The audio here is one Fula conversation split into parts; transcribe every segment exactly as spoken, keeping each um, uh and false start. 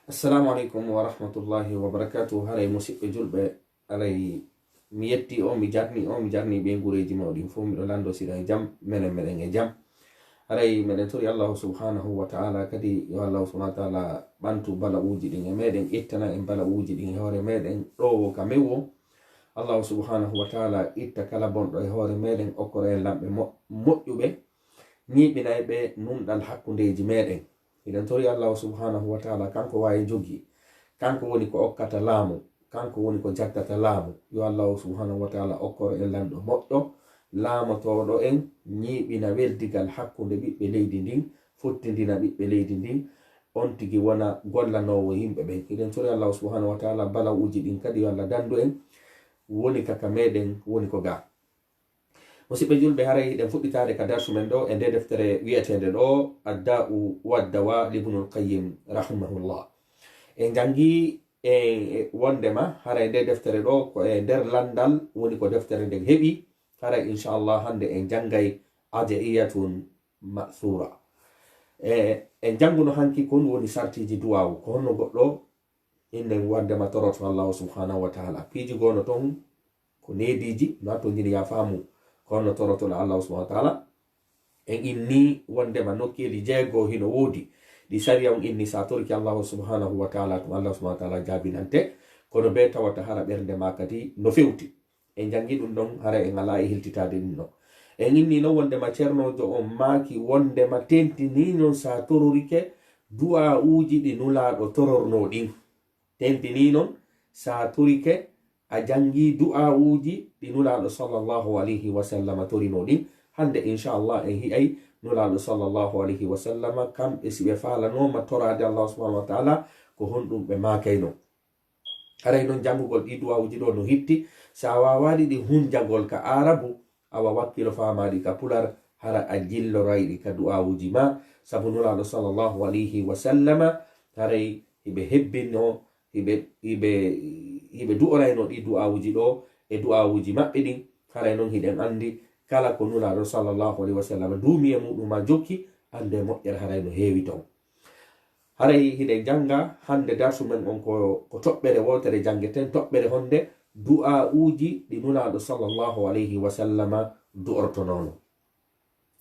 Assalamu aleykum wa rahmatullahi wa barakatuh. Haray musiɓɓe julɓe, haray mi yetti on, mi jarni on, mi jarni ɓe ngureeji mawɗin fof. Miɗo lanndo si hiɗon e jam, menen meɗen e jam. Haray meɗen tori Allahu subhanahu wa ta'ala kadi, yo Allahu subhanahu wa ta'ala ɓantu bala'uuji ɗin e meɗen, ittana en bala'uuji ɗin e hoore meɗen ɗoo woo ka men woo. Allahu subhanahu wa ta'ala itta kala bonɗo e hoore meɗen, okkora en lanɓe mo-, moƴƴuɓe, ñiiɓina e ɓe nunɗal hakkundeeji meɗen. Hiɗen tori Allahu subhanahu wa ta'ala, kanko waawi jogii, kanko woni ko okkata laamu, kanko woni ko jattata laamu. Yo Allahu subhanahu wa ta'ala okkor en lanɗo moƴƴo, laamotooɗo en, ñiiɓina weldigal hakkunde ɓiɓɓe leydi ndin, fottindina ɓiɓɓe leydi ndin, on tigi wona gollanoowo yimɓe ɓen. Hiɗen tori Allahu subhanahu wa ta'ala bala'uuji ɗin kadi yo Allah danndu en, woni ka ka meɗen, woni ko ga. Musiɓɓe julɓe, haray hiɗen fuɗɗitaade ka darsu men ɗoo e nde deftere wi'eteende ɗoo Adda'u Waddawa, Ibnul Qayyim rahimahullah. En janngi e, e wondema haray nde deftere ɗoo ko e nder lanndal woni ko deftere nden heɓi. Haray inchallah hannde en janngay Adiyatun Ma'thura. E, en jannguno hanki kon woni sartiiji duwaawu. Ko honno goɗɗo innen wondema toroto Allahu subhanahu wa ta'ala. Piiji goo no ton ko neediiji, no a tonjini ya faamu ko honno torotoɗa Allahu subhanahu wa ta'ala. En inni wondema nokkeeli jeego hino woodi ɗi sariya on inni sa torike Allahu subhanahu wa ta'ala tun Allahu subhanahu wa ta'ala jaabinante, kono bee tawata hara ɓernde maa kadi no fewti. En janngi ɗum ɗon, hara en alaa e hiltitaade ɗum ɗon. En inni non wondema cernoojo on maaki wondema tentinii non sa tororike du'aa'uuji ɗi Nulaaɗo torornoo ɗin. Tentinii non sa torike a janngii du'aa'uuji ɗi Nulaaɗo sallallahu alayhi wa sallama torinoo ɗin. Hannde inchallah en hi'ay Nulaaɗo sallallahu alayhi wa sallama kamɓe si ɓe faalanooma toraade Allahu subhanahu wa ta'ala ko honɗum ɓe maakaynoo. Haray non janngugol ɗii du'aawuuji ɗoo no hitti. Sa waawaali ɗi hunjagol ka Aarabu, awa wakkilo faamaali ka Pular, hara a jilloray ɗi ka du'aawuuji maa. Sabu Nulaaɗo sallallahu alayhi wa sallama, haray hiɓe hebbinoo, hiɓe, hiɓe, hiɓe du'orayno ɗii du'aawuuji ɗoo e du'aawuuji maɓɓe ɗin. Haray non hiɗen anndi kala ko Nulaaɗo sallallahu alayhi wa sallama duumi e muɗum maa jokki, anndu e moƴƴere haray no heewi ton. Haray hiɗen jannga hannde darsu men on ko, ko toɓɓere wootere janngeten, toɓɓere honde du'aa'uuji ɗi Nulaaɗo sallallahu alayhi wa sallama du'ortonoono.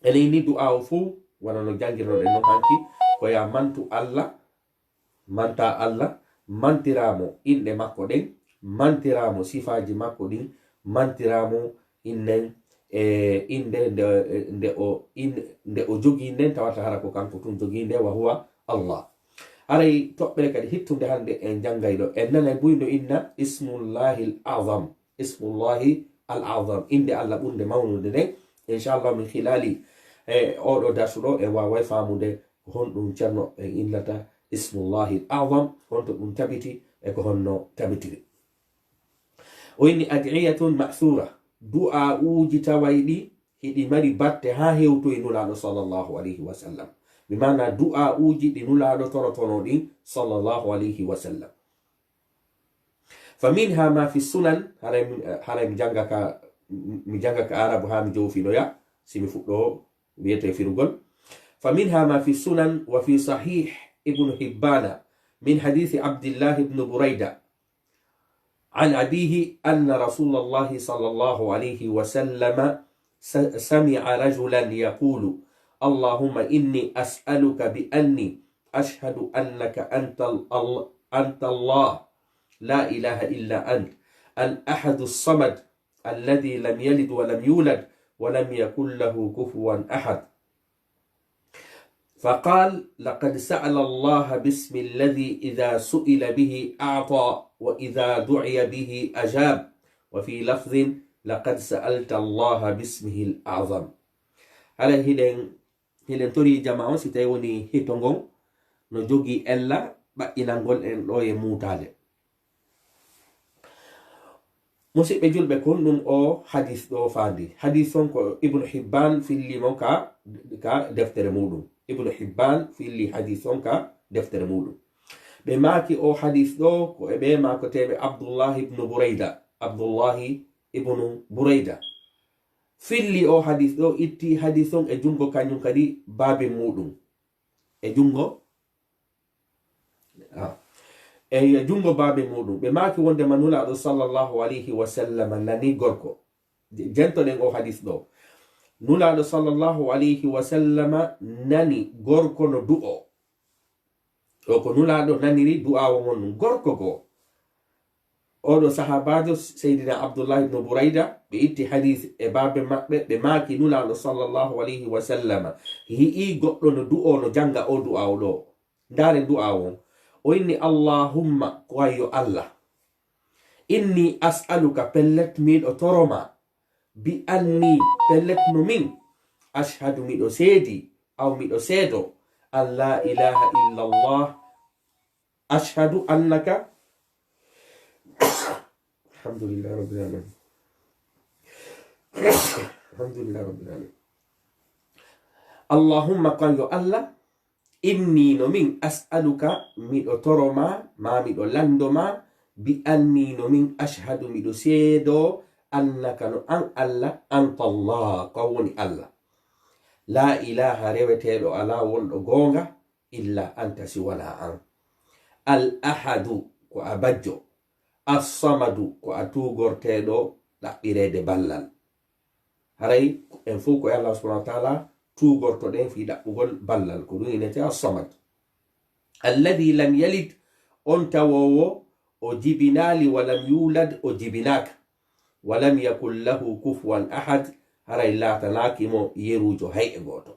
Enen ni du'aawu fuu, wano no janngirnoɗen non hanki, ko ya mantu Allah, manta Allah, mantiraa mo inɗe makko ɗen, mantiraa mo sifaaji makko ɗin, mantiraa mo innen e innde nde, nde o, in-, nde o jogii nden, tawata hara ko kanko tun jogii nde, wa huwa Allah. Haray toɓɓere kadi hittunde hannde en janngay ɗo. En nanay buy no inna Ismullahil Azam. Ismullahi al Azam. Innde Allah ɓurnde mawnude nden. Inchallah min khilali e oɗo darsu ɗo en waaway faamude ko honɗum ceerno en innata Ismullahil Azam, honto ɗum tabiti e ko honno tabitiri. O inni ad'iyatun ma'thura, du'aa'uuji tawayɗi hiɗi mari batte haa hewtoyi Nulaaɗo sallallahu alayhi wa sallam. Bi maana du'aa'uuji ɗi Nulaaɗo torotono ɗin sallallahu alayhi wa sallam. Fa minha ma fi sunan, haray mi, haray mi jannga ka, mi jannga ka Aarabu haa mi joofinoya, si mi fuɗɗo wiyete firugol. Fa minha ma fi sunan wa fi sahih Ibn Hibbana min hadithi Abdillah ibn Burayda. عن أبيه أن رسول الله صلى الله عليه وسلم س-، سمع رجلا يقول: اللهم إني أسألك بأني أشهد أنك أنت ال-، ال-، أنت الله، لا إله إلا أنت، الأحد الصمد، الذي لم يلد ولم يولد، ولم يكن له كفوا أحد. فقال: لقد سأل الله باسم الذي إذا سئل به أعطى، وإذا دعي به أجاب، وفي لفظ: لقد سألت الله باسمه الأعظم. Haray hiɗen, hiɗen tori jama on, si tawi woni hito ngon no jogii ella ɓaɗɗinangol en ɗo e muutaade. Musiɓɓe julɓe, kon ɗum o hadis ɗo faandi. Hadis on ko Ibnu Hibbaan filli mo ka, ka deftere muɗum. Ibnu Hibbaan filli hadis on ka deftere muɗum. Ɓe maaki o hadis ɗo ko e ɓe maakoteeɓe Abdullahi ibnu Burayda. Abdullahi ibnu Burayda filli o hadis ɗo, itti hadis on e junngo kañum kadi baabe muɗum. E junngo, ah, E junngo baabe muuɗum. Ɓe maaki wonde ma Nulaaɗo sallallahu alayhi wa sallam nani gorko. Jentoɗen o hadis ɗo. Nulaaɗo sallallahu alayhi wa sallam nani gorko no du'o. O ko Nulaaɗo naniri du'aawo mon ɗum. Gorko goo. Oɗo sahaabaajo Seydina Abdullah ibn Burayda, ɓe itti hadis e baabe maɓɓe, ɓe maaki Nulaaɗo sallallahu alayhi wa sallam, yi'i goɗɗo no du'o, no jannga o du'aawo ɗo. Ndaaren du'aawo on. O inni, "Allahumma," ko an yo Allah. "Inni as'aluka," pellet miɗo toro ma. "Bi anni," pellet no min. "Ashhadu," miɗo seedi, aw miɗo seedo, "an la ilaha illa Allah." "Ashhadu annaka," alhamdulillahi rabbil alamin. Alhamdulillahi rabbil alamin. "Allahumma," ko an yo Allah, "inni," no min, "as'aluka," miɗo toro ma, ma miɗo lanndo ma, "bi anni," no min, "ashhadu," miɗo seedo, "annaka," no an Allah, "anta Allah," ko an woni Allah. "La ilaha," reweteeɗo alaa wonɗo goonga, "illa anta," si wanaa an. "Al ahadu," ko a bajjo. "As-samadu," ko a tuugorteeɗo ɗaɓɓireede ballal. Haray en fof ko e Allah subhanahu wa ta'ala tuugortoɗen fii ɗaɓɓugol ballal. Ko ɗum innetee as-samad. "Alladhi lam yalid," on tawoowo o jibinaali, "wa lam yulad," o jibinaaka, "wa lam yakun lahu kufuwan ahad," haray laatanaaki mo yeruujo hay e gooto.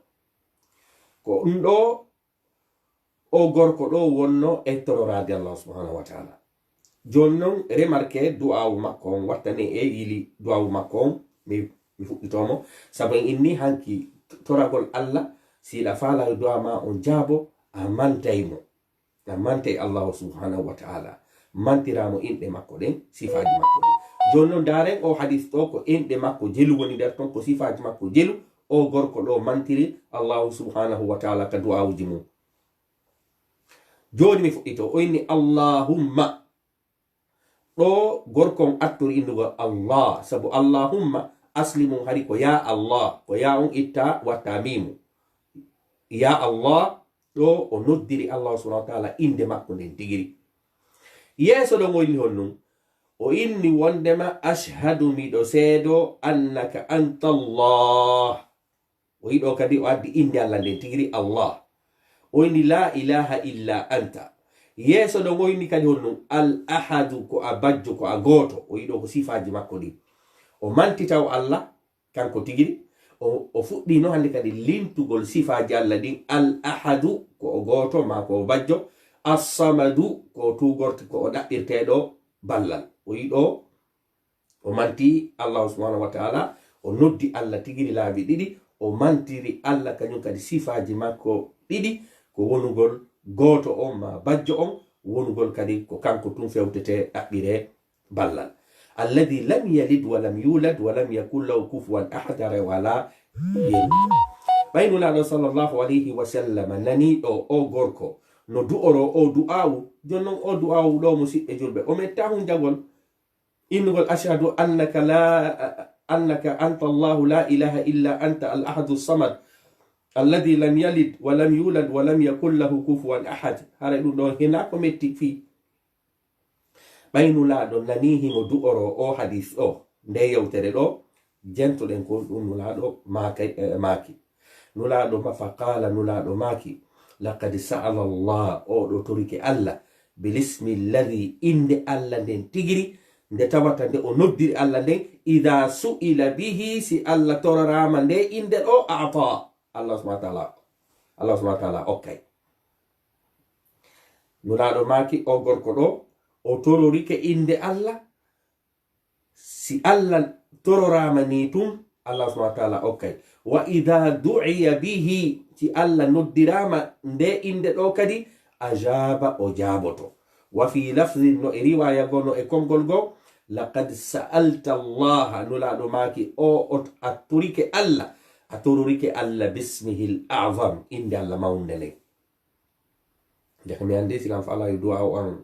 Ko ɗum ɗo o gorko ɗo wonno e tororaade Allah subhanahu wa ta'ala. Jooni non, remarque du'aawu makko on, wattane e yili du'aawu makko on, mi, mi fuɗɗitoo mo. Sabu en inni hanki toragol Allah, si hiɗa faalaa yo du'aa ma on jaabo, a mantay mo. A mantay Allah subhanahu wa ta'ala. Mantiraa mo inɗe makko ɗen, sifaaji makko ɗin. Jooni non, ndaaren o hadis ɗo, ko inɗe makko jelu woni nder ton, ko sifaaji makko jelu. O gorko ɗo mantiri Allah subhanahu wa ta'ala ka du'aawuji mum. Jooni mi fuɗɗitoo, o inni, "Allahumma." Ɗo gorko on artori innugol Allah, sabu Allahumma asli mum hari ko ya Allah, ko ya on itta watta miimu. Ya Allah, ɗo o noddiri Allah subhanahu wa ta'ala innde makko nden tigiri. Yeeso ɗon o inni honɗum? O inni wondema, "Ashhadu," miɗo seedo, "annaka anta Allah." O yiɗo kadi o addi innde Allah nden tigiri, Allah. O inni, "La ilaha illa anta." Yeeso ɗon o inni kadi honɗum? Al ahadu, ko a bajjo, ko a gooto. O yiɗo ko sifaaji makko ɗin. O mantita o Allah, kanko tigiri. O, o fuɗɗino hannde kadi lintugol sifaaji Allah ɗin. Al ahadu, ko o gooto, maa ko o bajjo. As-samadu, ko o tuugorte, ko o ɗaɓɓirteeɗo ballal. O yiɗo O manti Allah subhanahu wa ta'ala, o noddi Allah tigiri laabi ɗiɗi, o mantiri Allah kañum kadi sifaaji makko ɗiɗi, ko wonugol gooto on ma bajjo on, wonugol kadi ko kanko tun fewtete ɗaɓɓire ballal. Alladhi lam yalid wa lam yulad wa lam yakun lahu kufuwan ahad, haray wala yeru. Ɓay Nulaaɗo sallallahu alayhi wa sallam nani ɗo o gorko no du'oro o du'aawu, jon non o du'aawu ɗo, musiɓɓe julɓe, o metta hunjagol. Innugol, "Ashhadu annaka la, annaka anta Allahu la ilaha illa anta al ahadu samad, alladhi lam yalid wa lam yulad wa lam yakun lahu kufuwan ahad." Haray ɗum ɗon hinaa ko metti fii. Ɓay Nulaaɗo nanii himo du'oroo oo hadiis ɗoo, ndee yewtere ɗoo, jentoɗen ko ɗum Nulaaɗo maaka-, eh, maaki. Nulaaɗo ma-, fa qaala, Nulaaɗo maaki, "Laqad sa'ala Allah," oo ɗoo torike Alla, "bil ismi alladhi," innde Alla nden tigiri, nde tawata nde o noddiri Alla nden, "idha su'ila bihi," si Alla tororaama nde innde ɗoo, "a'ta," Allah subhanahu wa ta'ala, Allah subhanahu wa ta'ala okkay. Nulaaɗo maaki, oo gorko ɗoo, o tororike innde Alla, si Alla tororaama nii tun, Allah subhanahu wa ta'ala okkay. "Wa idha du'iya bihi," si Alla noddiraama nde innde ɗoo kadi, "ajaba," o jaaboto. "Wa fi lafzin," no e riwaaya goo, no e konngol goo, "Laqad sa'alta Allah," Nulaaɗo maaki, oo, o, a torike Alla, a tororike Alla, "bismihil a'zam," innde Alla mawnde nden. Ndeke mi anndi silan faalaa yo du'aawu an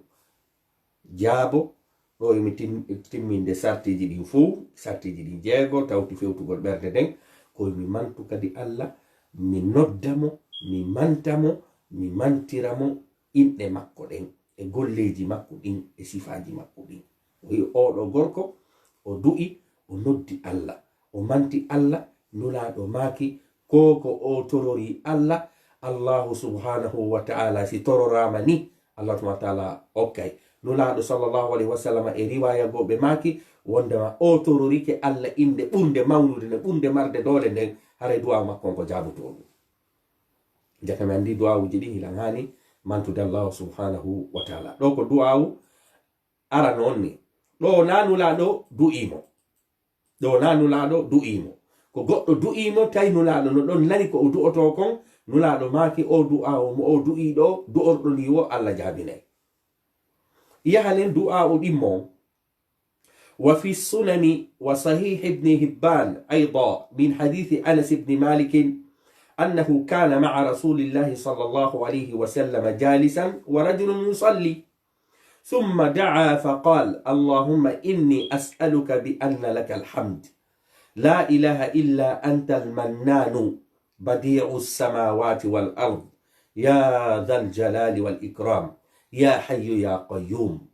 jaabo, ɗoo emi tim-, timminde sartiiji ɗin fow, sartiiji ɗin jeego, tawti fewtugol ɓernde nden, ko emi mantu kadi Alla, mi nodda mo, mi manta mo, mi mantira mo inɗe makko ɗen. e golleeji makko ɗin, e sifaaji makko ɗin. O wi'i, oo ɗoo gorko, o du'i, o noddi Allah, o manti Allah, Nulaaɗo maaki, ko ko o torori Allah, Allahu subhanahu wa ta'ala si tororaama ni, Allah subhanahu wa ta'ala okkay. Nulaaɗo sallallahu alayhi wa sallam e riwaaya goo ɓe maaki, wondema o tororike Allah innde ɓurnde mawnude nden, ɓurnde marde doole nden, haray du'aa makko on ko jaabotooɗo. Jaka mi anndi du'aawuji ɗin hilan haani mantude Allahu subhanahu wa ta'ala. Ɗoo ko du'aawu arano on ni. Ɗoo na Nulaaɗo du'ii mo. Ɗoo na Nulaaɗo du'ii mo. Ko goɗɗo du'ii mo, tawi Nulaaɗo no ɗon nani ko o du'otoo kon, Nulaaɗo maaki o du'aawu mo o du'ii ɗoo, du'orɗo ni wo Allah jaabinay. Yahalen du'aawu ɗimmo on. وفي السنن وصحيح ابن حبان أيضا من حديث أنس بن مالك أنه كان مع رسول الله صلى الله عليه وسلم جالسا ورجل يصلي، ثم دعا فقال: اللهم إني أسألك بأن لك الحمد، لا إله إلا أنت المنان، بديع السماوات والأرض، يا ذا الجلال والإكرام، يا حي يا قيوم.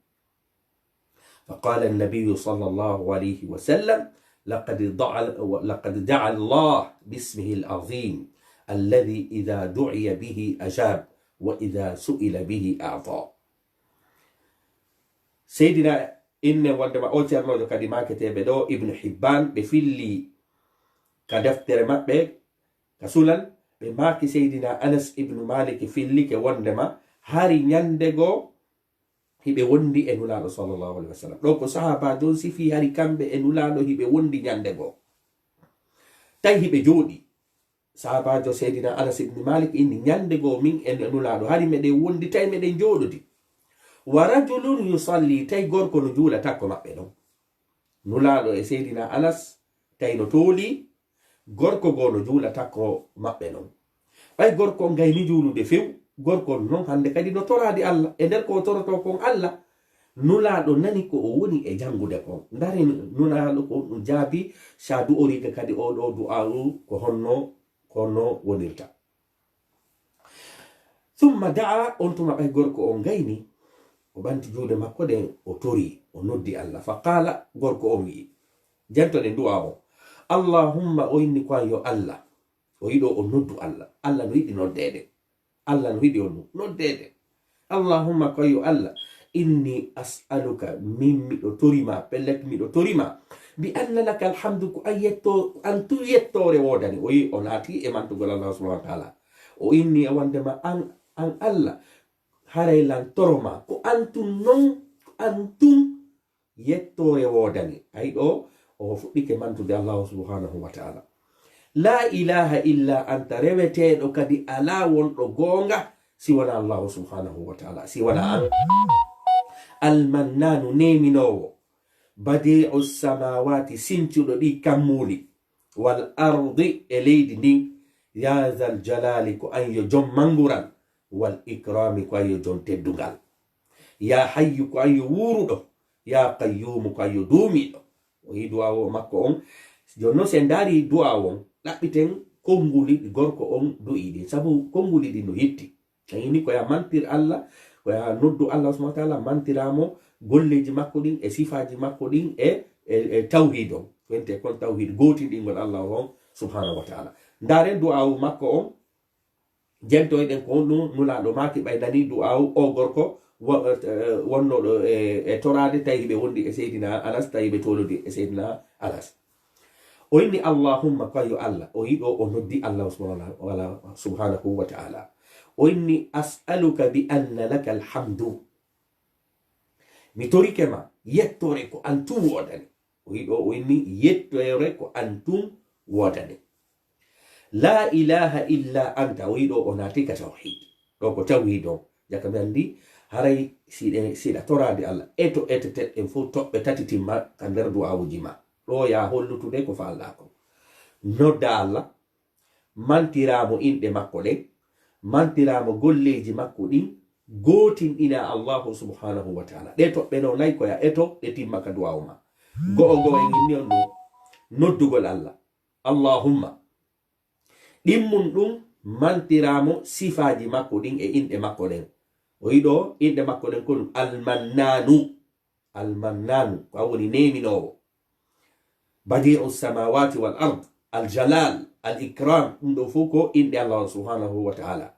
فقال النبي صلى الله عليه وسلم: لقد دعا، لقد دعا الله باسمه العظيم الذي إذا دعي به أجاب وإذا سئل به أعطى. Seydina inne wondema o ceernoojo kadi maaketeeɓe ɗoo, Ibnu Hibbaan, ɓe filli ka deftere maɓɓe, ka Sunan, ɓe maaki Seydina Anas ibnu Maalik fillike wondema hari ñande goo hiɓe wondi e Nulaaɗo sallallahu alayhi wa sallam. Ɗoo ko sahaabaajo on sifii hari kamɓe e Nulaaɗo hiɓe wondi ñande goo. Tawi hiɓe jooɗii. Sahaabaajo Seydina Anas ibn Malik inni, ñande goo min e Nulaaɗo, hari meɗen wondi, tawi meɗen jooɗodi. Wa rajulun yusalli, tawi gorko no juula takko maɓɓe ɗon. Nulaaɗo e Seydina Anas, tawi no toolii, gorko goo no juula takko maɓɓe ɗon. Ɓay gorko on gayni juulude few, gorko on non hande kadi no toraade Allah. E nder ko o torotoo kon Allah, Nulaaɗo nani ko o woni e janngude kon. Ndari Nulaaɗo ko ɗum jaabi, sa du'oriike kadi oo ɗoo du'aawu ko honno, ko honno wonirta. Summa da'a, on tuma ɓay gorko on gayni, o ɓanti juuɗe makko ɗen, o torii, o noddi Allah. Fa qaala, gorko on wi'i, jantoɗen du'aa on. Allahumma, o inni ko an yo Allah. O yiɗo o noddu Allah. Allah no yiɗi noddeede. Allah no yiɗi on noddeede. Allahumma, ko yo Allah, inni as'aluka, min miɗo torima, pellet miɗo torima, bi anna laka alhamdu, ko an yetto-, an tun yettoore woodani. O yi-, o naati e mantugol Allah subhanahu wa ta'ala. O inni e wondema an, an Allah, haray lan toroma, ko an tun non, ko an tun yettoore woodani. Ay ɗoo, o fuɗɗike mantude Allahu subhanahu wa ta'ala. La ilaha illa anta, reweteeɗo kadi alaa wonɗo goonga si wonaa Allahu subhanahu wa ta'ala, si wonaa an. Almannaanu, neeminoowo. Badi'u samawati, sincuɗo ɗi kammuuli. Wal ardi, e leydi ndin. Ya zal jalali, ko an yo jom manngural. Wal ikrami, ko an yo jom teddungal. Ya hayyu, ko an yo wuuruɗo. Ya qayyumu, ko an yo duumiiɗo. O yi du'aawo makko on. Jooni non, si en ndaari du'aawo on, ɗaɓɓiten konnguli ɗi gorko on du'ii ɗin. Sabu konnguli ɗin no hitti. A yini ko ya mantir Allah, ko ya noddu Allah subhanahu wa ta'ala, mantiraamo golleeji makko ɗin, e sifaaji makko ɗin, e, e, e tawhiid on. Ko wiyetee kon tawhiid, gootinɗingol Allah on subhanahu wa ta'ala. Ndaaren du'aawu makko on, jentoyɗen ko honɗum Nulaaɗo maaki ɓay nani du'aawu o gorko wo-, eh, wonnooɗo e, e toraade, tawi ɓe wondi e Seydina Anas, tawi ɓe toolodi e Seydina Anas. O inni, Allahumma, ko yo Allah, o yiɗo o noddi Allah subhanahu wa, wala, subhanahu wa ta'ala. O inni, as'aluka bi anna laka alhamdu. Mi torike ma, yettoore ko an tun woodani. O yiɗo, o inni, yettoore ko an tun woodani. La ilaha illa anta, o yiɗo o naati ka tawhid. Ɗoo ko tawhid on. Jaka mi anndi, haray siɗe, siɗa toraade Allah, eto eteteɗen fof toɓɓe tati timma ka nder du'aawuji ma. Ɗoo ya hollutude ko faalɗaa kon. Nodda Allah, mantiraamo inɗe makko ɗen, mantiraamo golleeji makko ɗin, gootinɗina Allahu subhanahu wa ta'ala. Ɗee toɓɓe no nay ko ya eto, ɗe timma ka du'aawu ma. Go'o go'o en inni on ɗum, noddugol Allah. Allahumma. Ɗimmun ɗum mantiraamo sifaaji makko ɗin e inɗe makko ɗen. O yiɗo inɗe makko ɗen ko ɗum Almannaanu. Almannaanu, ko an woni neeminoowo. Badi'u samawati wal ard, al jalal, al ikram, ɗum ɗo fof ko inɗe Allah subhanahu wa ta'ala.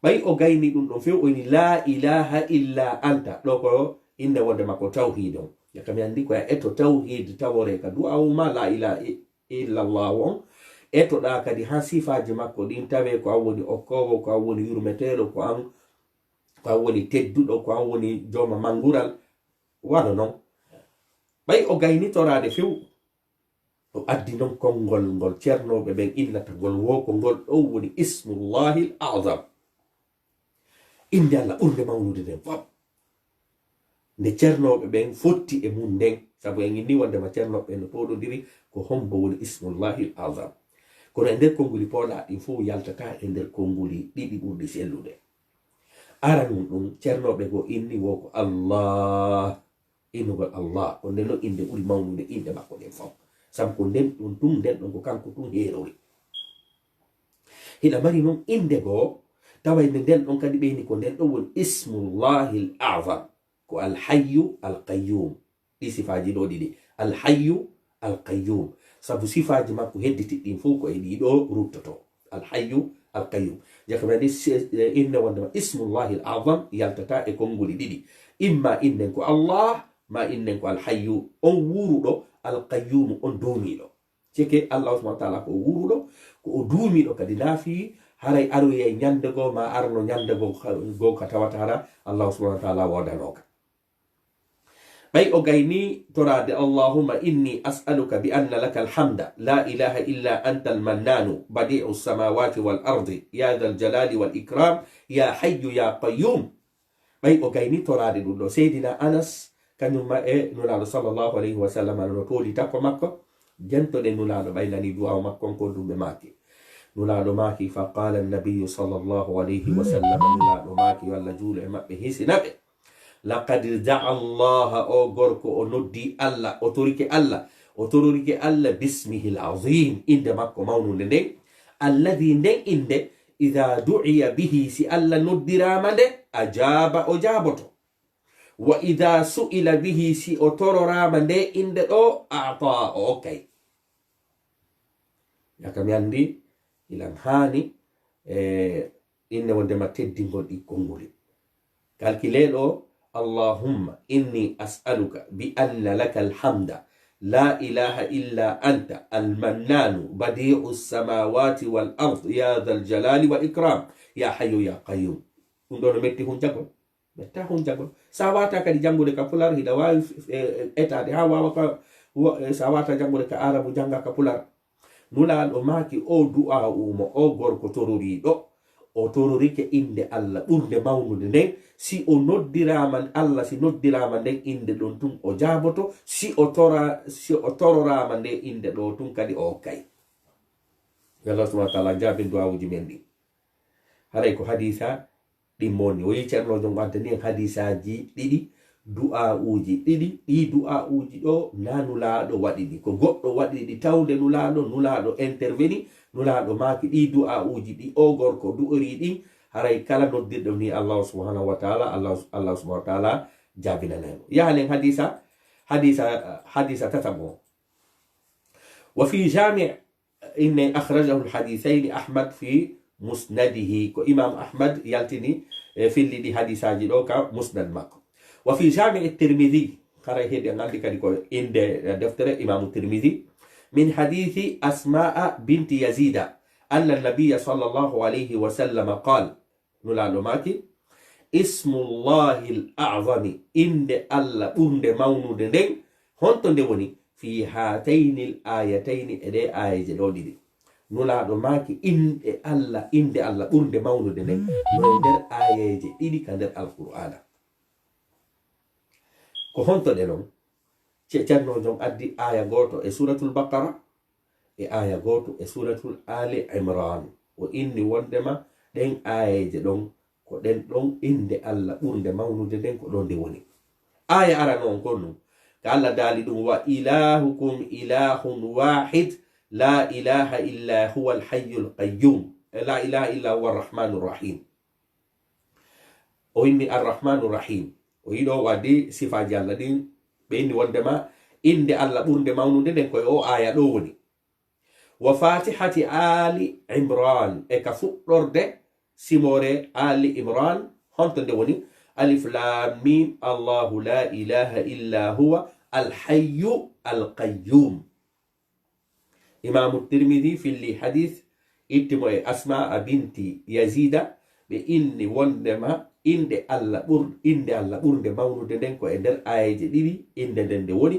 Ɓay o gayni ɗum ɗon few, o ini la ilaha illa anta, ɗo ko inɗe wonde makko tawhid on. Yakka mi anndi ko a eto tawhid tawore ka du'awu ma la ilaha i- illallahu on. Etoɗa kadi ha sifaji makko ɗin tawe ko an woni okkowo, ko an woni yurmeteɗo, ko an ko an woni tedduɗo, ko an woni jooma mangural. Wano non, ɓay o gaynitoraade few, o addi non konngol ngol ceernooɓe ɓen innata ngol, wo ko ngol ɗon woni Ismullahil Azam, innde Allah ɓurnde mawnude nden fof. Nde ceernooɓe ɓen fotti e mum nden, sabu en inni wondema ceernooɓe ɓen no pooɗondiri ko hombo woni Ismullahil Azam. Kono e nder konnguli poolaaɗi ɗin fof yaltata e nder konnguli ɗiɗi ɓurɗi sellude. Aranun ɗum, ceernooɓe goo inni wo ko Allah. Innugol Allah, ko nden ɗon innde ɓuri mawnude inɗe makko ɗen fof. Sabu ko nden ɗon tun, nden ɗon ko kanko tun heerori. Hiɗa mari non innde goo, tawa nde nden ɗon kadi ɓeyni ko nden ɗon woni Ismullahil Azam, ko Al Hayyu Al Qayyum. Ɗi sifaaji ɗo ɗiɗi, Al Hayyu Al Qayyum. Sabu sifaaji makko hedditi ɗin fof ko e ɗiɗo ruttoto. Al Hayyu Al Qayyum. Jaka mani si- eh, inne wondema Ismullahil Azam yaltata e konnguli ɗiɗi. Imma innen ko Allah, ma innen ko Al Hayyu, on wuuruɗo, Al Qayyum, on duumiiɗo. Ceke Allah subhanahu wa ta'ala ko wuuruɗo, ko o duumiiɗo kadi naafi, haray aroyay ñande goo ma arno ñande goo ka- goo ka tawata hara Allah subhanahu wa ta'ala woodanooka. Ɓay o gayni toraade, Allahumma inni as'aluka bi anna laka alhamda, la ilaha illa anta almannanu, badi'u samawati wal ardi, ya dhal jalali wal ikram, ya hayyu ya qayyum. Ɓay o gayni toraade ɗum ɗo, Seydina Anas, kañum ma e Nulaaɗo sallallahu alayhi wa sallam no tooli takko makko, jentoɗen Nulaaɗo ɓay nani duwaaw makko on ko ɗum ɓe maaki. Nulaaɗo maaki, fa qala annabiyyu sallallahu alayhi wa sallam, Nulaaɗo maaki, yo Allah juulu e maɓɓe, hisina ɓe. Laqad da'a Allaha, o gorko o noddi Allah, o torike Allah, o tororike Allah bismihil azim, innde makko mawnunde nden, alladhi, nden innde, idha du'iya bihi, si Allah noddiraama nde, ajaba, o jaaboto. Wa idha su'ila bihi, si o tororaama nde innde ɗo, a'ta, o okkay. Yaka mi anndi, ilan haani, e, inne wondema teddingol ɗi konnguli. Kalkile ɗo, Allahumma inni as'aluka bi anna laka alhamda, la ilaha illa anta, almannanu, badi'u samawati wal ard, ya dhal jalali wal ikram, ya hayyu ya qayyum. Ɗum ɗo no metti hun jagol. Ɓe tahon jagol. Sa wata kadi janngude ka pular, hiɗa waawi, e, e, etaade haa waawa ka, wa-, e, sa wata janngude ka arabu, jannga ka pular. Nulaaɗo maaki o du'aa'u mo, o gorko tororiiɗo, o tororike innde Allah ɓurnde mawnude nden. Si o noddiraama Allah, si noddiraama nden innde ɗon tun, o jaaboto. Si o tora-, si o tororaama nde innde ɗo tun kadi, o okkay. Yo Allah subhanahu wa ta'ala jaabin du'aawuuji men ɗin. Haray ko hadiisa ɗin moni. O yi Ceerno Jom addani en hadiisaaji ɗiɗi, du'aa'uuji ɗiɗi. Ɗii du'aa'uuji ɗo, na Nulaaɗo waɗi ɗi. Ko goɗɗo waɗi ɗi tawde Nulaaɗo, Nulaaɗo interveni, Nulaaɗo maaki ɗii du'aa'uuji ɗi o gorko du'orii ɗin, haray kala noddirɗo ni Allah subhanahu wa ta'ala, Allah, Allah subhanahu wa ta'ala jaabinanay mo. Yahanen hadiisa, hadiisa, hadiisa tataɓo. Wa fi Jaami' inne akhrajahu al-hadithayni Ahmad fi musnadihi. Ko Imam Ahmad yaltini, e, filliɗi hadiisaaji ɗo ka musnad makko. Wa fi Jaami' at-Tirmidhi, haray heɗen anndi kadi ko innde, e, deftere Imam Tirmidhi, min hadithi Asma'a binti Yazida, anna an-nabiyya sallallahu alayhi wa sallam qala, Nulaaɗo maaki, Ismullahil a'zami, innde Allah ɓurnde mawnude nden, honto nde woni? Fi haataynil aayatayni, e ɗee aayeeje ɗo ɗiɗi. Nulaaɗo maaki, innde Allah, innde Allah ɓurnde mawnude nden, no e nder aayeeje ɗiɗi ka nder Alqur'aana. Ko honto ɗe non? Ce-, Ceerno Jom addi aaya gooto e Suuratul Baqara, e aaya gooto e Suuratul Aali Imraan. O inni wondema ɗen aayeeje ɗon, ko ɗen ɗon innde Allah ɓurnde mawnude nden, ko ɗon nde woni. Aaya arano on kon ɗum, ka Allah daali ɗum, "Wa ilaahukum ilaahun waahid, laa ilaaha illaa huwal hayyul qayyuum, laa ilaaha illaa huwa rahmaanur rahiim." O inni Arrahmanu Rahim. O yiɗo waddi sifaaji Allah ɗin, ɓe inni wondema innde Allah ɓurnde mawnude nden koye o aaya ɗo woni. Wa fatihati Ali Imran, e ka fuɗɗorde simoore Ali Imran, honto nde woni? Alif Lam Mim, Allahu la ilaha illa huwa al hayyu al qayyum. Imaamu Tirmidi filli hadis, itti mo e Asmaa binti Yazida, ɓe inni wondema innde Allah ɓur-, innde Allah ɓurnde mawnude nden ko e nder aayeeje ɗiɗi, innde nden nde woni,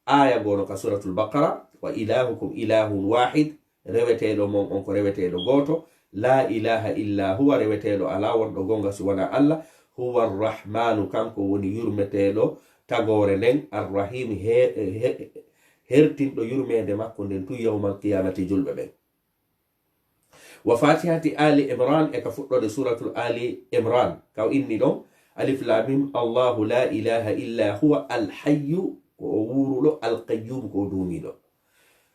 aaya goono ka Suratul Baqara, "Wa ilahukum ilahun wahid", reweteeɗo mon on ko reweteeɗo gooto, "La ilaha illa huwa", reweteeɗo alaa wonɗo goonga si wonaa Allah, "Huwa arrahmanu", kanko woni yurmeteeɗo tagoore nden, "Arrahimi", he-, he-, hertinɗo yurmeende makko nden tun yawmal qiyamati julɓe ɓen. Wa fatihati Ali Imran, e ka fuɗɗode suratul Ali Imran, ka o inni ɗon, "Alif Lam Mim, Allahu la ilaha illa huwa al hayyu", ko o wuuruɗo, "al qayyum", ko o duumiiɗo.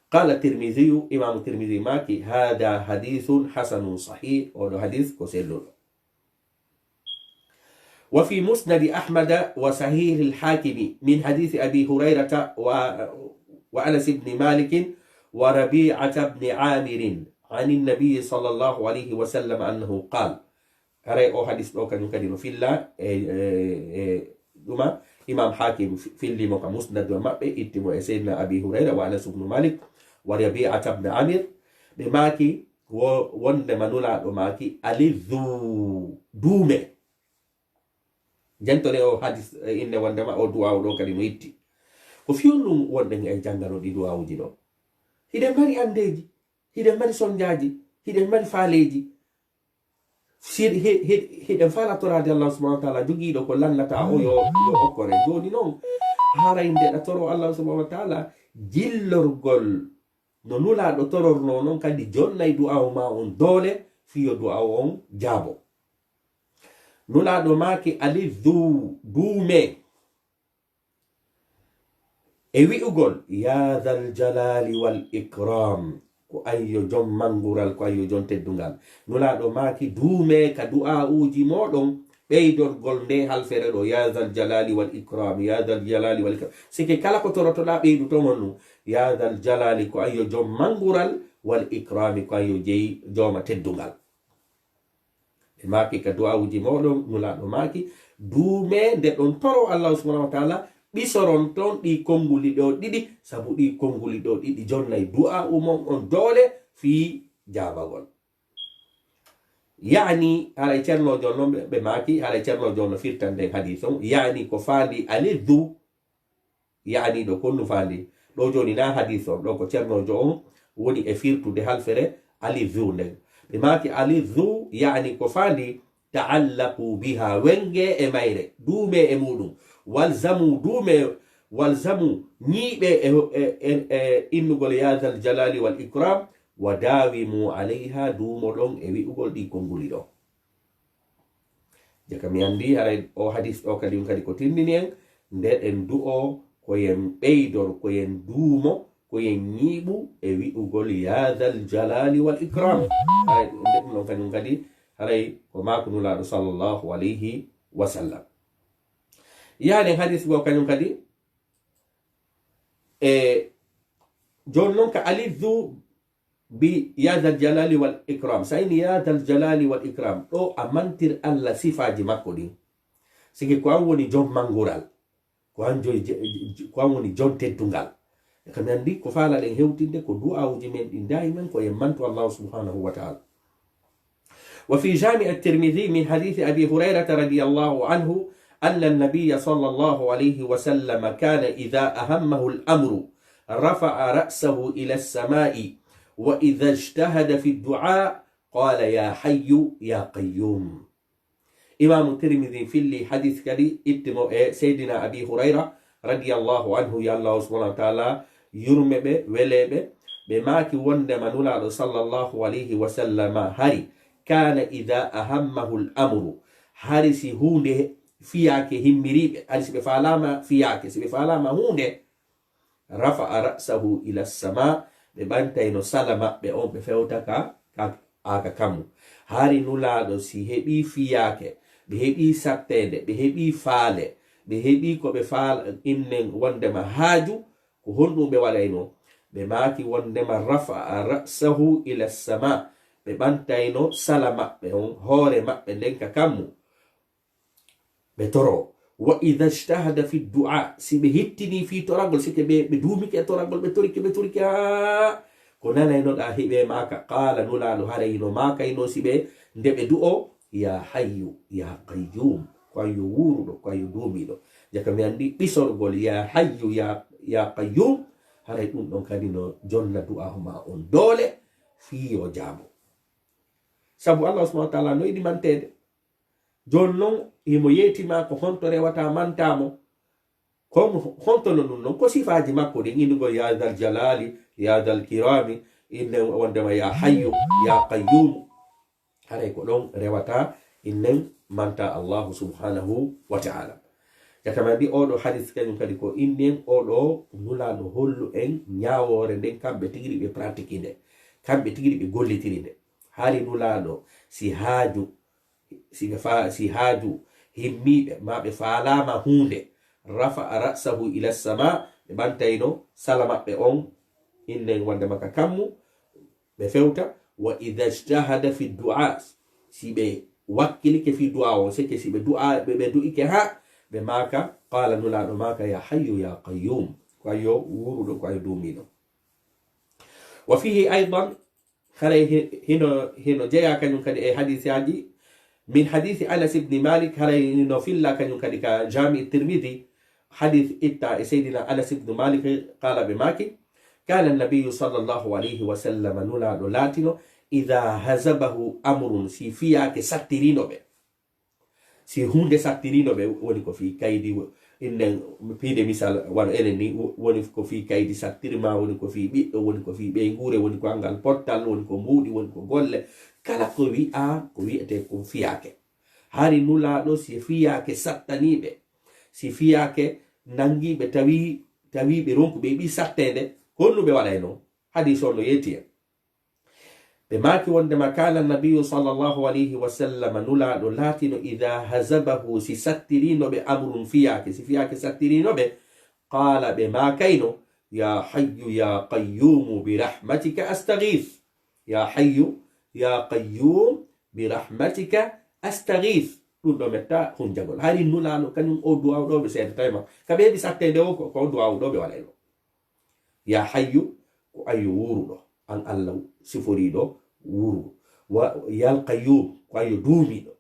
Qala Tirmidhiyu, Imaamu Tirmidhi maaki, "Hadha hadithun hasanun sahih", oɗo hadis ko selluɗo. وفي مسند أحمد وصحيح الحاكم من حديث أبي هريرة و-، وأنس بن مالك وربيعة بن عامر عن النبي صلى الله عليه وسلم أنه قال. Haray o hadis ɗo kañum kadi no filla e, e, e ɗuma. Imam Hakim fi-, filli mo ka musnad maɓɓe, itti mo e Seydina Abi Hurayra wa Anas ibn Malik wa Rabi'ata ibn Amir. Ɓe maaki, wo-, wondema Nulaaɗo maaki, "Alidhu, duume." Jentone o hadis, e, inne wondema o du'aawu ɗo kadi no itti. Ko fii honɗum wonɗen e janngano ɗi du'aawuji ɗo? Hiɗen mari anndeeji, hiɗen mari sonjaaji, hiɗen mari faaleeji. Si hi-, hi-, hiɗen faala toraade Allah subhanahu wa ta'ala jogiiɗo ko lannata o yo, yo okkore. Jooni non, haray ndeɗa toro Allah subhanahu wa ta'ala jillorgol no Nulaaɗo torornoo non kadi jonnay du'aawu ma on doole, fii yo du'aawu on jaabo. Nulaaɗo maaki, "Alidhu, duume." E wi'ugol, "Ya dhal jalali wal ikram." Ko an yo jom manngural, ko an yo jom teddungal. Nulaaɗo maaki, "Duume ka du'aa'uuji mooɗon, ɓeydorgol nde halfere ɗo, ya dhal jalali wal ikram, ya dhal jalali wal ikram." Sike kala ko torotoɗaa ɓeydu ton on ɗum, "Ya dhal jalali", ko an yo jom manngural, "wal ikrami", ko an yo jeyi jooma teddungal. Ɓe maaki ka du'aawuji mooɗon, Nulaaɗo maaki, "Duume nde ɗon toro Allah subhanahu wa ta'ala, ɓisoron ton ɗi konnguli ɗo ɗiɗi, sabu ɗi konnguli ɗo ɗiɗi jonnay du'aa'u mon on doole fii jaabagol." Yaani, haray Ceerno Jonno ɓe, ɓe maaki, haray Ceerno Jonno firtan nden hadiis on, yaani ko faandi alidhu, yaani ɗo ko honɗum faandi. Ɗo jooni na hadiis on, ɗo ko Ceerno Jo on woni e firtude halfere alidhu nden. Ɓe maaki alidhu, yaani ko faandi, "Ta'allaqu biha", wenge e mayre, duume e muɗum. "Walzamu", duume, "walzamu", ñiiɓe e, e, e, e innugol "Ya dhal jalali wal ikram", "wa dawimu alayha", duumoɗon e wi'ugol ɗi konnguli ɗo. Jaka mi anndi, haray o hadis ɗo kadi, ɗum kadi ko tindini en, nde ɗen du'o, ko yen ɓeydor, ko yen duumo, ko yen ñiiɓu e wi'ugol "Ya dhal jalali wal ikram." Haray nde ɗum ɗon kañum kadi, haray ko maaku Nulaaɗo sallallahu alayhi wa sallam. Yaani hadis goo kañum kadi, e jooni non ka alidhu bi "Ya dhal jalali wal ikram." Sa ini "Ya dhal jalali wal ikram", ɗo a mantir Allah sifaaji makko ɗin. Sike ko an woni jom manngural, ko an joy je-, je-, ko an woni jom teddungal. E ka mi anndi ko faalaɗen hewtinde ko du'aawuji men ɗin daayiman ko en mantu Allah subhanahu wa ta'ala. وفي جامع الترمذي من حديث أبي هريرة رضي الله عنه أن النبي صلى الله عليه وسلم كان إذا أهمه الأمر رفع رأسه إلى السماء وإذا اجتهد في الدعاء قال: "يا حي يا قيوم". Imaamu Tirmidi filli hadis kadi, itti mo e Seydina Abi Hurayra radiyallahu anhu, yo Allah subhanahu wa ta'ala yurme ɓe, wele ɓe. Ɓe maaki wondema Nulaaɗo sallallahu alayhi wa sallama hari, kana idha ahammahu al-amru, hari si huunde fiyaake himmiriiɓe, hari si ɓe faalaama fiyaake, si ɓe faalaama huunde, rafa'a ra'sahu ila sama, ɓe ɓantayno sala maɓɓe on, ɓe fewta ka, ka, a ka kammu. Hari Nulaaɗo si heɓii fiyaake, ɓe heɓi satteende, ɓe heɓi faale, ɓe heɓi ko ɓe faala innen wondema haaju, ko honɗum ɓe waɗayno? Ɓe maaki wondema rafa'a ra'sahu ila sama, ɓe ɓantayno sala maɓɓe on, hoore maɓɓe nden ka kammu. Ɓe toro. Wa idha ijtahada fi du'a, si ɓe hittini fi toragol, si ke ɓe, ɓe duumike toragol, ɓe torike, ɓe torike, haa ko nanaynoɗa hiɓe maaka, qala nulaaɗo, haray no maakayno si ɓe, nde ɓe du'o, ya hayyu, ya qayyum, ko an yo wuuruɗo, ko an yo duumiɗo. Jaka mi anndi ɓisorgol ya hayyu, ya, ya qayyum, haray ɗum ɗon kadi no jonna du'a ma on doole, fii yo jaabo. Sabu Allah subhanahu wa ta'ala no yiɗi manteede. Jooni non, himo yeetima ko honto rewata manta mo. Ko honto no ɗum non? Ko sifaaji makko ɗin, innugol ya dal jalali, ya dal kirami, innen wondema ya hayyu, ya qayyum. Haray ko ɗon rewata innen manta Allahu subhanahu wa ta'ala. Jaka mi anndi oɗo hadis kañum kadi ko innen oɗo nulaaɗo hollu en ñaawoore nden, kamɓe tigi ɓe pratique nde. Kamɓe tigi ɓe gollitiri nde. Hari nulaaɗo, si haaju, si ɓe fa-, si haaju himmiiɓe, ma ɓe faalaama huunde, rafa'a ra'sahu ila sama, ɓe ɓantayno sala maɓɓe on, innen wondema ka kammu, ɓe fewta, wa idha ijtahada fi du'a, si ɓe wakkilike fi du'a on, seke si ɓe du'a, ɓe, ɓe du'ike ha, ɓe maaka, qala nulaaɗo maaka, ya hayyu ya qayyum, ko an yo wuuruɗo, ko an yo duumiɗo. Wa fihi aydan, haray hi-, hino, hino jeyaa kañum kadi e hadisaaji, min hadisi Anas ibn Malik, haray no filla kañum kadi ka Jami Tirmidhi, hadis itta e Seydina Anas ibn Malik, qala ɓe maaki, kana nabiyyu sallallahu alayhi wa sallam, nulaaɗo laatino, idha hazabahu amrun, si fiyaake sattirino ɓe. Si huunde sattirino ɓe, woni ko fii kaydi, wo-, innen piide misal, wano enen ni, wo-, woni ko fii kaydi sattirma, woni ko fii ɓiɗɗo, woni ko fii ɓeynguure, woni ko anngal pottal, woni ko mbuuɗi, woni ko golle. Kala ko wi'aa, ko wi'etee ko fiyaake. Hari nulaaɗo, si fiyaake sattanii ɓe, si fiyaake nangii ɓe, tawi, tawi ɓe ronku ɓe ɓi satteende, honno ɓe waɗayno? Hadiis on no yeeti en. Ɓe maaki wondema kana nabiyyu sallallahu alayhi wa sallam, nulaaɗo laatino, idha hazabahu, si sattirino ɓe amrun fiyaake, si fiyaake sattirino ɓe, qala, ɓe maakayno, ya hayyu ya qayyumu bi rahmatika astaghith. Ya hayyu ya qayyum bi rahmatika astaghith. Ɗum ɗo metta hunjagol. Hari nulaaɗo kañum o du'aw ɗo ɓe seedatay ma. Ka ɓe heɓi satteende o ko, ko du'aw ɗo ɓe waɗayno. Ya hayyu, ko an yo wuuruɗo, an Allah siforiiɗo wuurugo. Wa, yal qayyum, ko an yo duumiiɗo.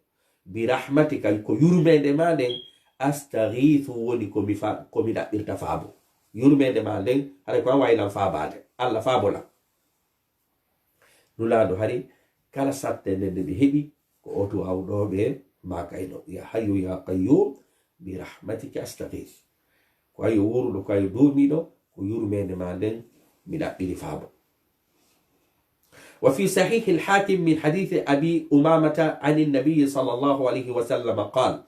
Bi rahmatika, ko yurmeende ma nden, astaghiithu woni ko mi fa-, ko mi ɗaɓɓirta faabo. Yurmeende ma nden, haray ko an waawi lan faabaade. Allah faabo lan. Nulaaɗo hari kala satteende nde ɓe heɓi, ko o du'aw ɗo ɓe maakayno, ya hayyu ya qayyum bi rahmatika astaghith. Ko an yo wuuruɗo, ko an yo duumiiɗo, ko yurmeende ma nden mi ɗaɓɓiri faabo. Wa fi sahih al-Hakim min hadith Abi Umamata an an-Nabi sallallahu alayhi wa sallam qal.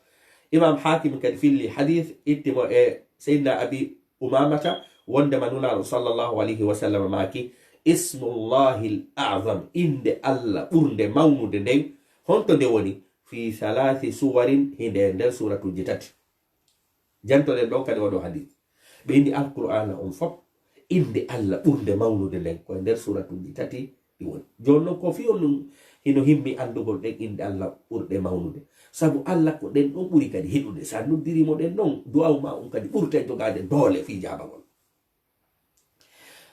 Imam Hakim kadi filli hadith ittimo e Seydina Abi Umamata, wondema Nulaaɗo sallallahu alayhi wa sallam maaki, ismullahil a'zam, innde Allah ɓurnde mawnude nden, honto nde woni? Fi thalathi suwarin, hinde e nder suuratuuji tati. Jantoɗen ɗon kadi oɗo hadith. Ɓe inni Alqur'aana on fop, innde Allah ɓurnde mawnude nden, ko e nder suuratuuji tati ɗi woni. Jooni non, ko fii on ɗum hino himmi anndugol ɗen innde Allah ɓurɗe mawnude. Sabu Allah ko ɗen ɗon ɓuri kadi heɗude. Sa noddiri mo ɗen ɗon, du'aw ma on kadi ɓurtay jogaade doole fii jaabagol.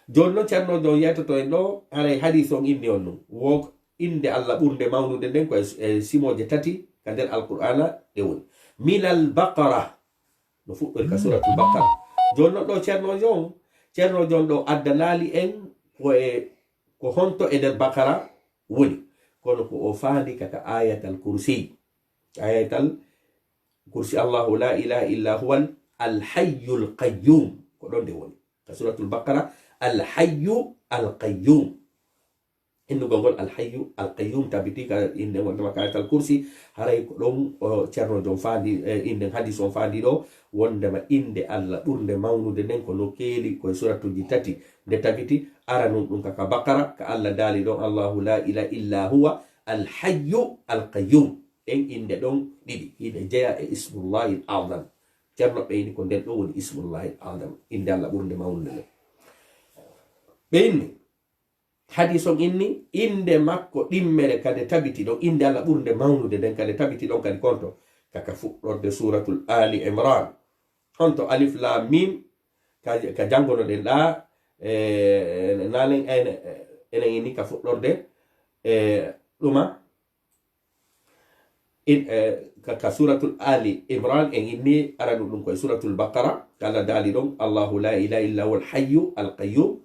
Jooni non, Ceerno Jon yewtoto en ɗo, haray hadiis on inni on non. Wo innde Allah ɓurnde mawnude nden ko e, e simooje tati ka nder Alqur'aana ɗe woni. Minal Baqara, no fuɗɗori ka Suuratul Baqara. Jooni non ɗo Ceerno Jon, Ceerno Jon ɗo addanaali en ko e, ko honto e nder Baqara woni. Kono ko o faandi ka, ka Aayatal Kursi. Aayatal Kursi, Allahu la ilaha illa huwal al hayyul qayyum. Ko ɗon nde woni. Ka Suuratul Baqara, al hayyu al qayyum. Innugol ngol al hayyu al qayyum tabiti ka innde wondema ka Aayatal Kursi, haray ko ɗon o Ceerno Jon faandi, e, innen hadiis on faandi ɗo, wondema innde Allah ɓurnde mawnude nden ko no keeli ko e suuratuuji tati. Nde tabiti, aranun ɗum ka, ka Baqara, ka Allah daali ɗon, Allahu la ilaha illa huwa al hayyu al qayyum. Ɗen innde ɗon ɗiɗi, hiɗe jeya e ismullahil azam. Ceerno ɓe inni ko nden ɗon woni ismullahil azam, innde Allah ɓurnde mawnude nden. Ɓe inni, hadis on inni, innde makko ɗimmere kade tabiti ɗon, innde Allah ɓurnde mawnude nden kade tabiti ɗon kadi konto, kaka fuɗɗorde suratul Ali Imran. Honto alif lam mim, ka, ka janngonoɗen ɗa, e, nanen, enen, enen inni ka fuɗɗorde, e, ɗuma, in, e, ka, ka suratul Ali Imran, en inni aranu ɗum koye suratul Baqara, ka Allah daali ɗon, "Allahu la ilaha illa huwal hayyu al qayyum."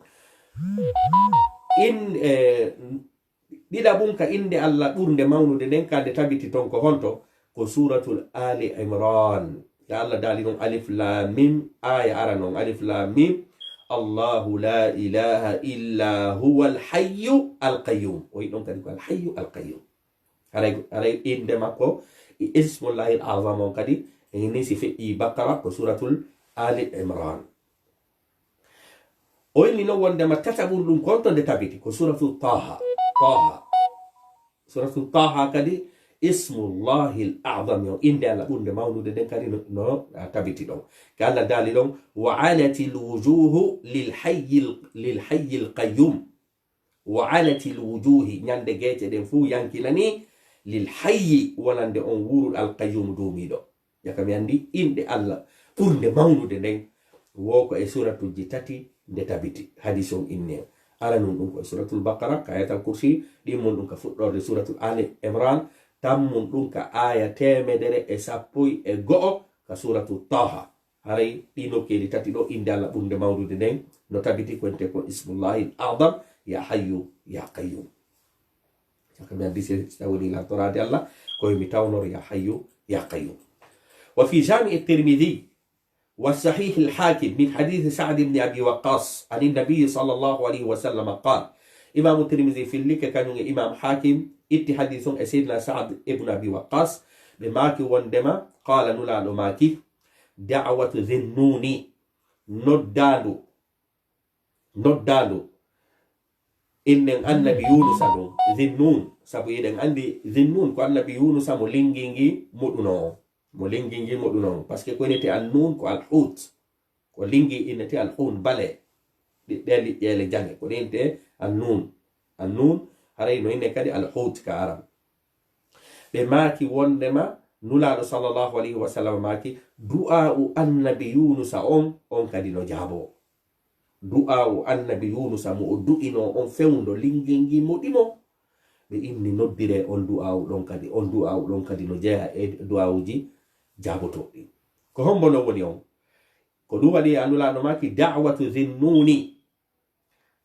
In, e, ɗiɗaɓum ka innde Allah ɓurnde mawnude nden, ka nde tabiti ton ko honto? Ko suratul Ali Imran. Ka Allah daali ɗon alif lam mim, aya arano on, alif lam mim, "Allahu la ilaha illa huwal hayyu al qayyum." O yi ɗon kadi ko al hayyu al qayyum. Haray, haray innde makko, i ismullahil azam on kadi, e ni si feƴƴi Baqara, ko suratul Ali Imran. O inni non wondema tataɓum ɗum kon to nde tabiti, ko suratu Taha. Taha. Suratu Taha kadi, ismullahil azam, yo innde Allah ɓurnde mawnude nden kadi no, no, a, tabiti ɗon. Ka Allah daali ɗon, "Wa anatil wujuhu lil hayyil, lil hayyil qayyum." "Wa anatil wujuhi", ñande geece ɗen fuu yankinani, "lil hayyi", wonande on wuurul, al qayyum, duumiiɗo. Jaka mi anndi innde Allah ɓurnde mawnude nden, wo ko e suratuji tati nde tabiti. Hadis on inni en. Aranun ɗum ko e suratul Baqara, ka ayatal kursi, ɗimmun ɗum ka fuɗɗorde suratul Ali Imran, tammun ɗum ka aya teemedere e sappo e go'o ka suratu Taha. Haray ɗi nokkeeli tati ɗo, innde Allah ɓurnde mawnude nden no tabiti, ko wiyetee ko ismullahil azam, ya hayyu ya qayyum. Saka mi addi si, si tawi woni lantoraade Allah, ko mi tawnor ya hayyu ya qayyum. Wa fi jami'i Tirmidhi wa sahih al-Hakim min hadith Sa'd ibn Abi Waqqas an an-nabi sallallahu alayhi wa sallam qal. Imam Tirmidhi fillike kañum e Imam Hakim itti hadith on e Sayyidina Sa'd ibn Abi Waqqas, ɓe maaki wondema, qala, Nulaaɗo maaki, da'watu Dhinnuni, noddaandu, noddaandu innen annabi Yunusa ɗum, Dhinnun, sabu eɗen anndi Dhinnun ko annabi Yunusa mo linngi ngi moɗuno on. Mo linngi ngi moɗuno on. Parce que ko inete an nun ko al hut. Ko linngi inete al hun bale. Ɗi-, ɗe liƴƴeele jange. Ko inete an nun. An nun, haray no ine kadi al hut ka Arab. Ɓe maaki wondema Nulaaɗo sallallahu alayhi wa sallam maaki, du'aa'u annabi Yunusa on, on kadi no jaaboo. Du'aa'u annabi Yunusa mo o du'inoo on fewndo linngel ngel moɗi mo. Ɓe inni noddire on du'aa'u ɗon kadi, on du'aa'u ɗon kadi no jeyaa e du'aa'uuji jaabotooɗi. Ko hombo non woni on? Ko ɗum waɗi a Nulaaɗo maaki da'watu Dhinnuni.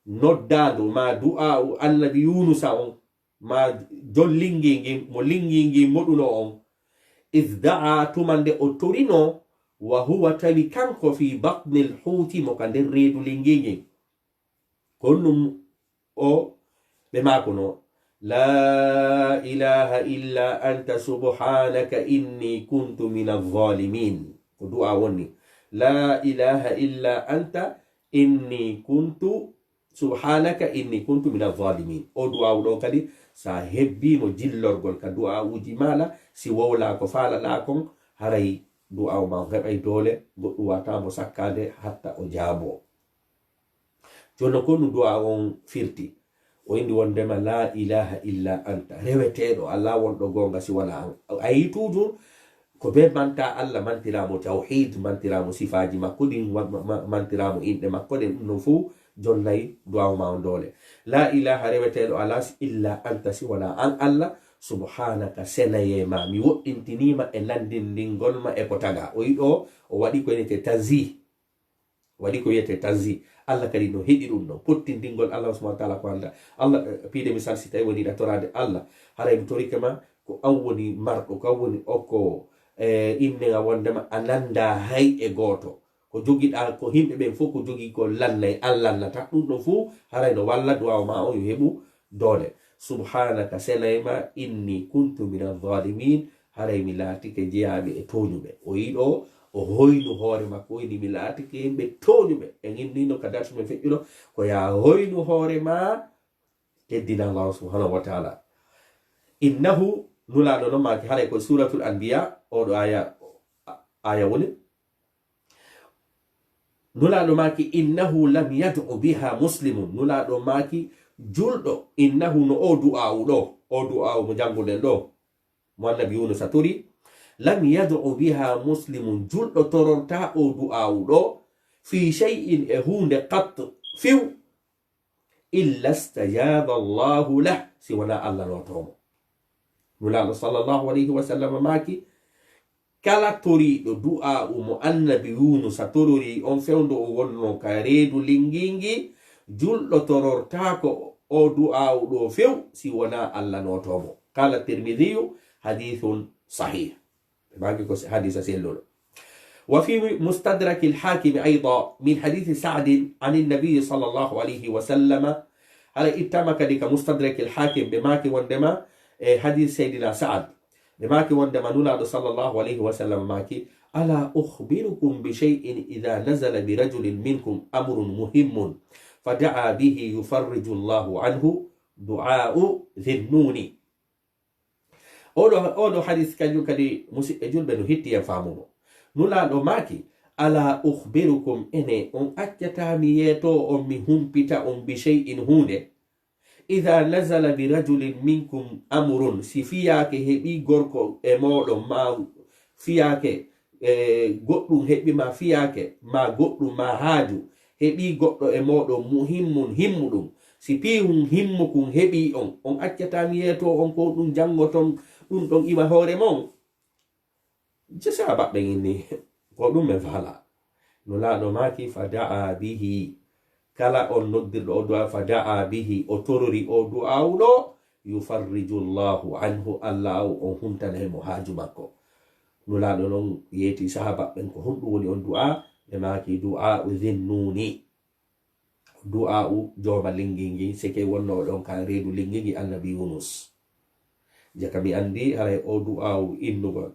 Noddaandu ma du'aa'u annabi Yunusa on, ma jon linngel ngel, mo linngel ngel moɗunoo on. Iz da'a, tuma nde o torinoo, wa huwa, tawi kanko, fi batnil huuti, mo ka nder reedu linngel ngel. Ko ɗum o ɓe maakunoo, la ilaha illa anta subhanaka inni kuntu minaz zalimin. Ko du'a woni, la ilaha illa anta inni kuntu subhanaka inni kuntu minaz zalimin. O du'aawu ɗo kadi, sa hebbii mo jillorgol ka du'aawuuji maaɗa, si wowlaa ko faalaɗaa kon, haray du'aawu ma on heɓay doole, goɗɗum waawataa mo sakkaade hatta o jaaboo. Jooni non, ko ɗum du'aawu on firti. O inni wondema, la ilaha illa anta, reweteeɗo alaa wonɗo goonga si wanaa an. A yii toujours, ko bee manta Allah, mantiraa mo tawhiid, mantiraa mo sifaaji makko ɗin, wa-, ma-, ma-, mantiraa mo inɗe makko ɗen, ɗum non fuu jonnay du'aawu ma on doole. La ilaha, reweteeɗo alaa si, illa anta, si wanaa an Allah, subhanaka, senayee ma, mi woɗɗintinii ma e lanndinndingol ma e ko tagaa. O yiɗo, o waɗi ko inete tanzih. Waɗi ko wiyetee tanzih. Allah kadi no heɗi ɗum ɗon. Pottintingol Allah subhanahu wa ta'ala ko anndaa. Allah, eh, piide misal, si tawi woni ɗa toraade Allah, haray mi torike ma, ko an woni marɗo, ko an woni okkoowo. Eh, inne nga wondema a nanndaa hay e gooto. Ko jogiɗaa, ko yimɓe ɓen fof ko jogii ko lannay, an lannata. Ɗum ɗon fof haray no walla du'aawu ma on yo heɓu doole. Subhanaka, senay ma, inni kuntu mina zalimin, haray mi laatike jeyaaɓe e tooñuɓe. O yiɗo, o hoynu hoore makko, o inni mi laatike yimɓe tooñuɓe. En innino ka darsu men feƴƴuɗo, ko yaa hoynu hoore ma, teddina Allah subhanahu wa ta'ala. Innahu Nulaaɗo non maaki, haray ko Suratul Anbiya, oɗo aya, aya woni. Nulaaɗo maaki, "Innahu lam yad'u biha muslimun." Nulaaɗo maaki, julɗo, innahu no o du'a'u ɗo, o du'a'u mo jannguɗen ɗo, mo Annabi Yunusa tori, "Lam yad'u biha muslimun." Julɗo tororta o du'a'u ɗo, "fi shay'in," e huunde, "qat," few, "illa stajaba Allahu lah," si wonaa Allah nootoo mo. Nulaaɗo sallallahu alayhi wa sallam maaki, kala toriiɗo du'a'u mo Annabi Yunusa torori on fewndo o wonno ka reedu lingingi, julɗo torortaako o du'a'u ɗo few si wonaa Allah nootoo mo. Qala Tirmidhiyu, hadithun sahih. Ɓe maaki ko hadisa selluɗo. Wa fi Mustadrakil Hakimi ayda min hadisi Sa'din anin Nabi sallallahu alayhi wa sallama. Hala ittama kadi ka Mustadrakil Hakim, ɓe maaki wondema e hadis Seydina Sa'ad. Ɓe maaki wondema Nulaaɗo sallallahu alayhi wa sallam maaki, "Ala ukhbirukum bi shay'in idha nazala bi rajulin minkum amrun muhimmun, fa da'a bihi yufarriju Allahu anhu, du'a'u dhinnuni." Oɗo, oɗo hadis kanjum kadi, musiɓɓe julɓe, no hitti en faamugo. Nulaaɗo maaki, "Ala ukhbirukum, ene on accataa mi yeetoo on, mi humpita on, bi shay'in, huunde. Idha nazala bi rajulin minkum amrun, si fiyaake heɓi gorko e mooɗon, ma fiyaake, e, goɗɗum heɓi ma fiyaake, ma goɗɗum, ma haaju, heɓi goɗɗo e mooɗon muhimmun, himmuɗum. Si piihun himmukun heɓi on, on accataa mi yeetoo on ko ɗum janngoton, ɗum ɗon iwa hoore mon?" Je sahabaɓe inni, "Ko ɗum men faala." Nulaaɗo maaki, "Fa da'a bihi." Kala on noddirɗo o du'a, "Fa da'a bihi," o torori o du'a'u ɗo, "yufarriju Allahu anhu," Allah o, on huntanay mo haaju makko. Nulaaɗo non yeeti sahabaɓen ko honɗum woni on du'a, ɓe maaki, "Du'a'u dhinnuni." Du'a'u jooma lingingi, seke wonno ɗon ka reedu lingingi Annabi Yunus. Jaka mi andi haray o du'a'u innugol,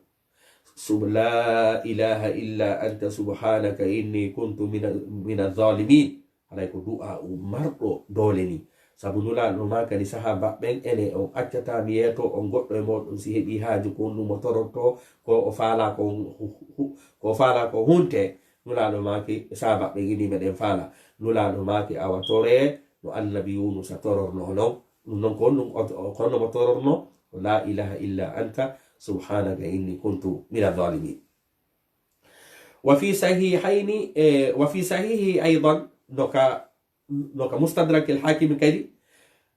"Sub-, la ilaha illa anta subhanaka inni kuntu mina, mina zalimin." Haray ko du'a'u marɗo doole ni. Sabu Nulaaɗo maakani sahabaɓen, "Ene on accata mi yeeto on goɗɗo e mooɗon si heɓi haaju ko honɗum mo tororto, ko o faala ko hu-, hu-, ko o faala ko hunte." Nulaaɗo maaki, sahabaɓe ini meɗen faala. Nulaaɗo maaki, awa toree no Annabi Yunusa tororno non. Ɗum non ko honɗum o, o, ko honno mo tororno? Ko la ilaha illa anta subhanaka inni kuntu mina zalimin. Wa fi sahihayni, eh, wa fi sahihi aydan, no ka no ka Mustadrak al-Hakim kadi,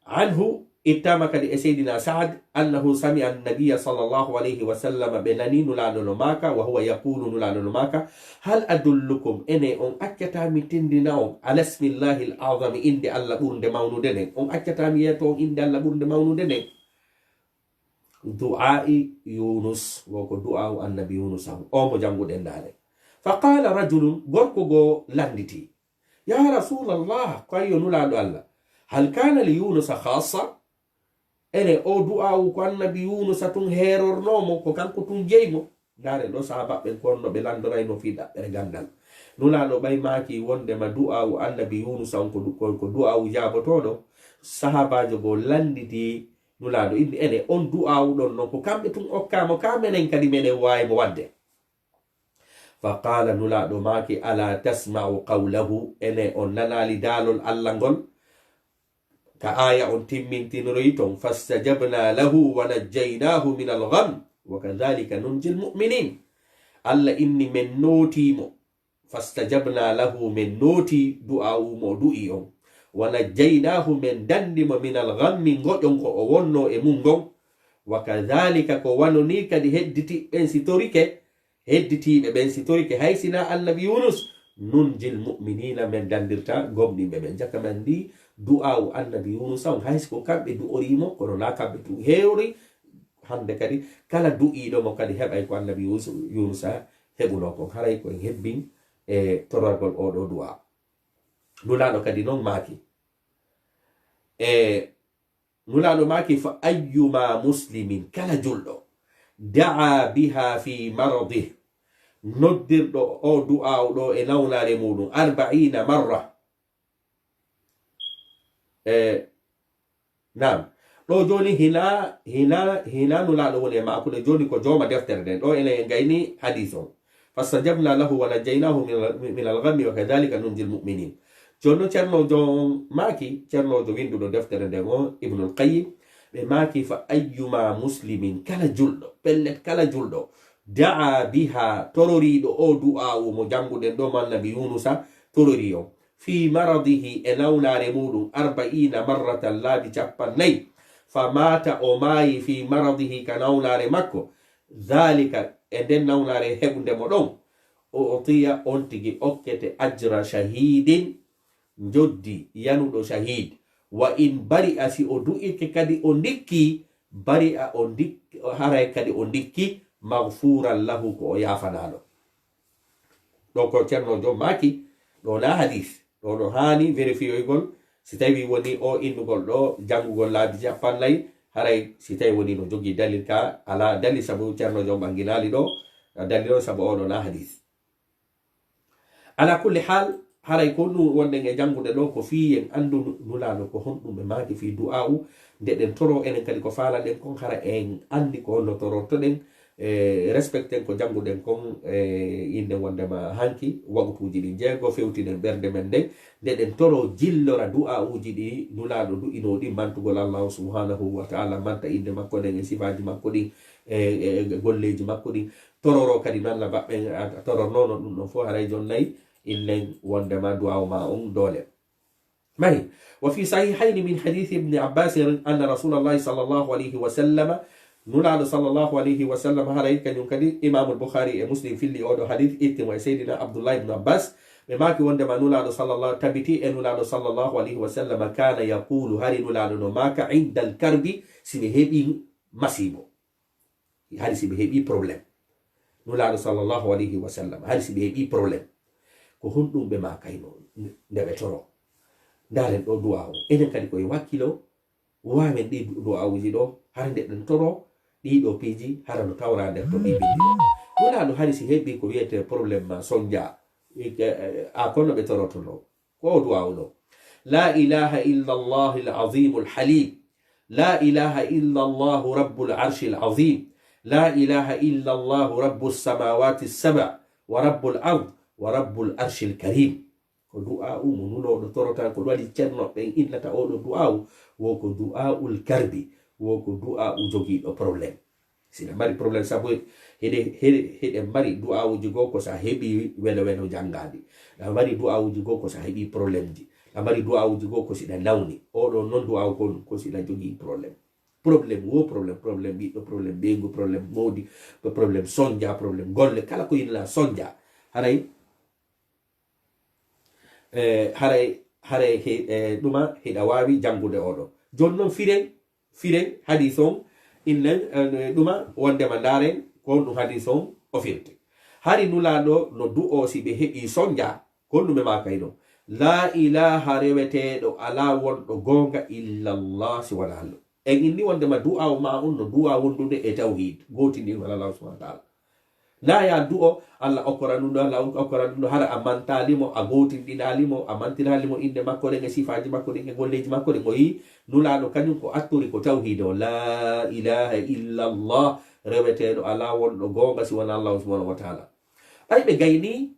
anhu, ittama kadi e Seydina Sa'ad, annahu sami'a an-nabiyya sallallahu alayhi wa sallam, ɓe nani Nulaaɗo no maaka, wa huwa yaqulu, Nulaaɗo no maaka, "Hal adullukum, ene on accata mi tindina on, ala ismillahi al-a'zami, innde Allah ɓurnde mawnude nden? On accata mi yeeto on innde Allah ɓurnde mawnude nden?" Du'aa'i Yunus, wo ko du'aa'u Annabi Yunus on, o mo jannguɗen naane. Fa qaala rajulun, gorko goo lannditi, "Ya Rasulallah, ko ayyo Nulaaɗo Allah, hal kaana li Yunusa khaassa?" Ene, o du'aawu ko Annabi Yunusa tun heerornoo mo, ko kanko tun jeyi mo? Ndaare ɗo sahabaɓe ɓen ko honno ɓe lanndorayno fii ɗaɓɓere ganndal. Nulaaɗo ɓay maaki wonndema du'aawu Annabi Yunusa on ko du-, ko, ko du'aawu jaabotooɗo. Sahabaajo goo lannditi Nulaaɗo, inni, ene, on du'aawu ɗon non, ko kamɓe tun okkaa mo, kaa menen kadi meɗen waawi mo waɗde? Fa qaala, Nulaaɗo maaki, "Alaa tasma'u qawlahu, ene on nanaali daalol Alla ngol? Ka aaya on timmintinoyi ton, fastajabnaa lahu wa najjaynaahu minal gham, wa kadhaalika nunjil mu'miniin." Alla inni men nootii mo. Fastajabnaa lahu, men nootii du'aawu mo du'i on. Wa najjaynaahu, men danndi mo minal ghammi, ngoƴon ko o wonnoo e mun ngon. Wa kadhaalika, ko wano nii kadi hedditi ɓen si torike, Hedditiiɓe ɓen si torike, hay sinaa Annabi Yunus, nunjil mu'miniina, men danndirta gomɗinɓe ɓen. Jaka men ndi du'aawu Annabi Yunusa on, hay si ko kamɓe du'orii mo, kono naa kamɓe tun heewri. Hannde kadi, kala du'iiɗo mo kadi heɓay ko Annabi Yus-, Yunusa heɓunoo kon. Haray ko en hebbin e tororgol oo ɗoo du'aa. Nulaaɗo kadi non maaki. E Nulaaɗo maaki, "Fa ayyuma muslimin, kala julɗo, da'a biha fi maradih, noddirɗo o du'aawu ɗo e nawnaare muɗum, arba'iina marra." E, naam. Ɗo jooni hina, hina, hina Nulaaɗo woni e maakude jooni ko jooma deftere nden. Ɗo enen en gayni hadis on. Fastajabna lahu wa najjaynahu min al-, min al-ghammi wa kadhalika nunjil mu'minin. Jooni no Ceerno Joom maaki, Ceerno Joom winduɗo deftere nden on, Ibnul Qayyim, ɓe maaki fa ayyuma muslimin, kala julɗo, pellet kala julɗo, da'a biha, tororiiɗo o du'aawu mo jannguɗen ɗo mo Annabi Yunusa torori on, fi maradihi, e nawnaare muɗum, arba'iina marratan, laabi cappannayi, fa maata, o maayi, fi maradihi, ka nawnaare makko, dhalika, e nden nawnaare heɓunde mo ɗon, u'tiya, on tigi okkete ajra shahidin, njoddi yanuɗo shahid, wa in bari'a, si o du'ike kadi o ndikki, bari'a, o ndikki, haray kadi o ndikki, maghfuran lahu, ko o yaafanaaɗo. Ɗo ko Ceerno Joom maaki, ɗo na hadis, ɗo no haani vérifiyoygol, si tawi woni o innugol ɗo, janngugol laabi cappannayi, haray si tawi woni no jogii dalil ka, alaa dalil sabu Ceerno Joom ɓannginaali ɗo, dalil on sabu o ɗo na hadis. Ala kulli hal, haray ko ɗum wonɗen e janngude ɗo, ko fii en anndu nu-, Nulaaɗo ko honɗum ɓe maaki fii du'aawu, nde ɗen toro enen kadi ko faalaɗen kon, hara en anndi ko honno torortoɗen, e respecten ko jannguɗen kon, e innde wonndema hanki, waqtuuji ɗin jeego, fewtinen ɓernde men nden, nde ɗen toro jillora du'aawuuji ɗi Nulaaɗo du'inoo ɗin, mantugol Allaahu subhaanahu wa ta'aala, manta innde makko nden e sifaaji makko ɗin, e, e, e golleeji makko ɗin, tororo kadi no Alla baɓɓen a, a torornoono ɗum ɗon fof, haray jonnay illen wonndema du'aawu ma on doole. Mari, wa fi sahihayni min hadithi Ibni Abbas anna Rasulallahi sallallahu alayhi wa sallam, Nulaaɗo sallallahu alayhi wa sallam, haray kañum kadi Imamul Bukhari e Muslim filli oɗo hadith, itti mo e Seydina Abdullah ibn Abbas, ɓe maaki wonndema Nulaaɗo sallallahu, tabiti e Nulaaɗo sallallahu alayhi wa sallam, kana yaqulu, hari Nulaaɗo no maaka indal karbi, si ɓe heɓi masiibo. Hari si ɓe heɓi problème. Nulaaɗo sallallahu alayhi wa sallam, hari si ɓe heɓi problème. Ko honɗum ɓe maakayno nde ɓe toro? Ndaaren ɗo du'aawu. Enen kadi ko e wakkilo, waawen ɗi du-, du'aawuuji ɗo, hara nde ɗen toro, ɗii ɗo piiji, hara no tawra nder to ɗi bindi ɗo. Nulaaɗo hari si heɓi ko wiyetee problème ma sonja, e, e, a kono ɓe torotono. Ko du'aawu ɗo. La ilaha illa Allahu al-azim al-halim. La ilaha illa Allahu rabbul arshil azim. La ilaha illa Allahu rabbus samawati saba wa rabbul ard wa rabbul arshil karim. Ko du'aawu mo Nulaaɗo torota, ko ɗum waɗi Ceerno ɓen innata oɗo du'aawu, wo ko du'aa'ul karbi, wo ko du'aawu jogiiɗo problème. Si ɗa mari problème, sabu heɗe, heɗe, heɗe mari du'aawuji goo ko sa heɓi welo welo janngaandi. Ɗa mari du'aawuji goo ko sa heɓi problème ji. Ɗa mari du'aawuji goo ko si ɗa nawni. Oɗo non du'aawu kon ko si ɗa jogii problème. Problème wo problème, problème ɓiɗɗo, problème ɓeyngu, problème mawdi, problème sonja, problème golle, kala ko yinna sonja. Haray, eh, haray, haray he, eh, ɗuma hiɗa waawi janngude oɗo. Jooni non firen, firen hadis on, innen, eh, ɗuma wondema ndaaren ko honɗum hadis on o firti. Hari Nulaaɗo no du'oo si ɓe heɓi sonja, ko honɗum ɓe maakayno? La ilaha reweteeɗo alaa wonɗo goonga illallah si wonaa Allah. En inni wondema du'aawu ma on no du'aawu wondude e tawhiid, gootinɗingol Allah subhanahu wa ta'ala. Na ya du'o, Allah okkoran ɗum ɗo, Allah okkoran ɗum ɗo, hara a mantaali mo, a gootinɗinaali mo, a mantiraali mo innde makko ɗen e sifaaji makko ɗin e golleeji makko ɗin. O yi Nulaaɗo kañum ko atturi ko tawhiid o, la ilaha illa Allah, reweteeɗo alaa wonɗo goonga si wonaa Allah subhanahu wa ta'ala. Ɓay ɓe gayni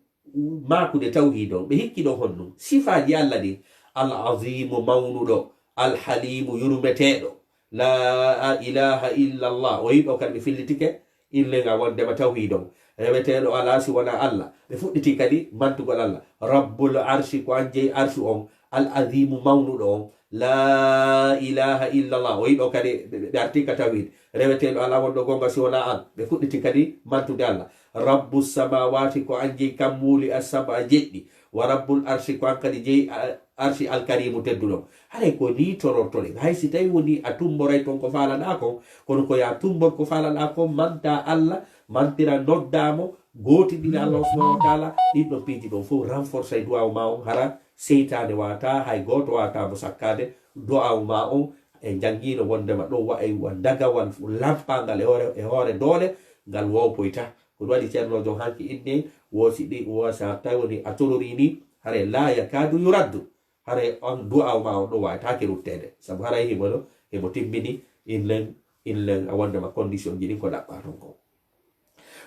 maakude tawhiid on, ɓe hikki ɗon honɗum? Sifaaji Allah ɗin, al azimu mawnuɗo, al halimu yurmeteeɗo, la ilaha illa Allah. O yi ɗo kadi ɓe fillitike, Illenga wondema tawhiid on, reweteeɗo alaa si wonaa Allah. Ɓe fuɗɗiti kadi mantugol Allah. Rabbul arshi, ko an jeyi arsu on, al azimu mawnuɗo on. La ilaha illallah. O yiɗo kadi ɓe, ɓe, ɓe arti ka tawhiid. Reweteeɗo alaa wonɗo goonga si wonaa an. Ɓe fuɗɗiti kadi mantude Allah. Rabbu samawati, ko an jeyi kammuuli as-sab'a jeɗɗi. Wa rabbul arshi, ko an kadi jeyi, a, arshi alkarimu tedduɗo. Haray ko ni torortoɗen. Hay si tawi woni a tumboray ton ko faalaɗaa kon, kono ko ya tumbor ko faalaɗaa kon, manta Allah, mantira noddaa mo, gootinɗina Allah subhanahu wa ta'ala, ɗin ɗon piiji ɗon fof renforcé du'aawu ma on, hara seytaane waata, hay gooto waata mo sakkaade du'aawu ma on. E janngiino wondema ɗon wa'ay wa dagawal fu lampaangal e hoore, e hoore doole, ngal wowpoyta. Ko ɗum waɗi ceernoojo hanki inni, woosi ɗi, woosa tawi woni a tororii ni, haray la yakadu yuraddu. Haray on du'aawu ma on ɗo waawataake rutteede. Sabu haray himo no, mo timmini, inlen, inlen a wondema condition ji ɗin ko ɗaɓɓa ton ko.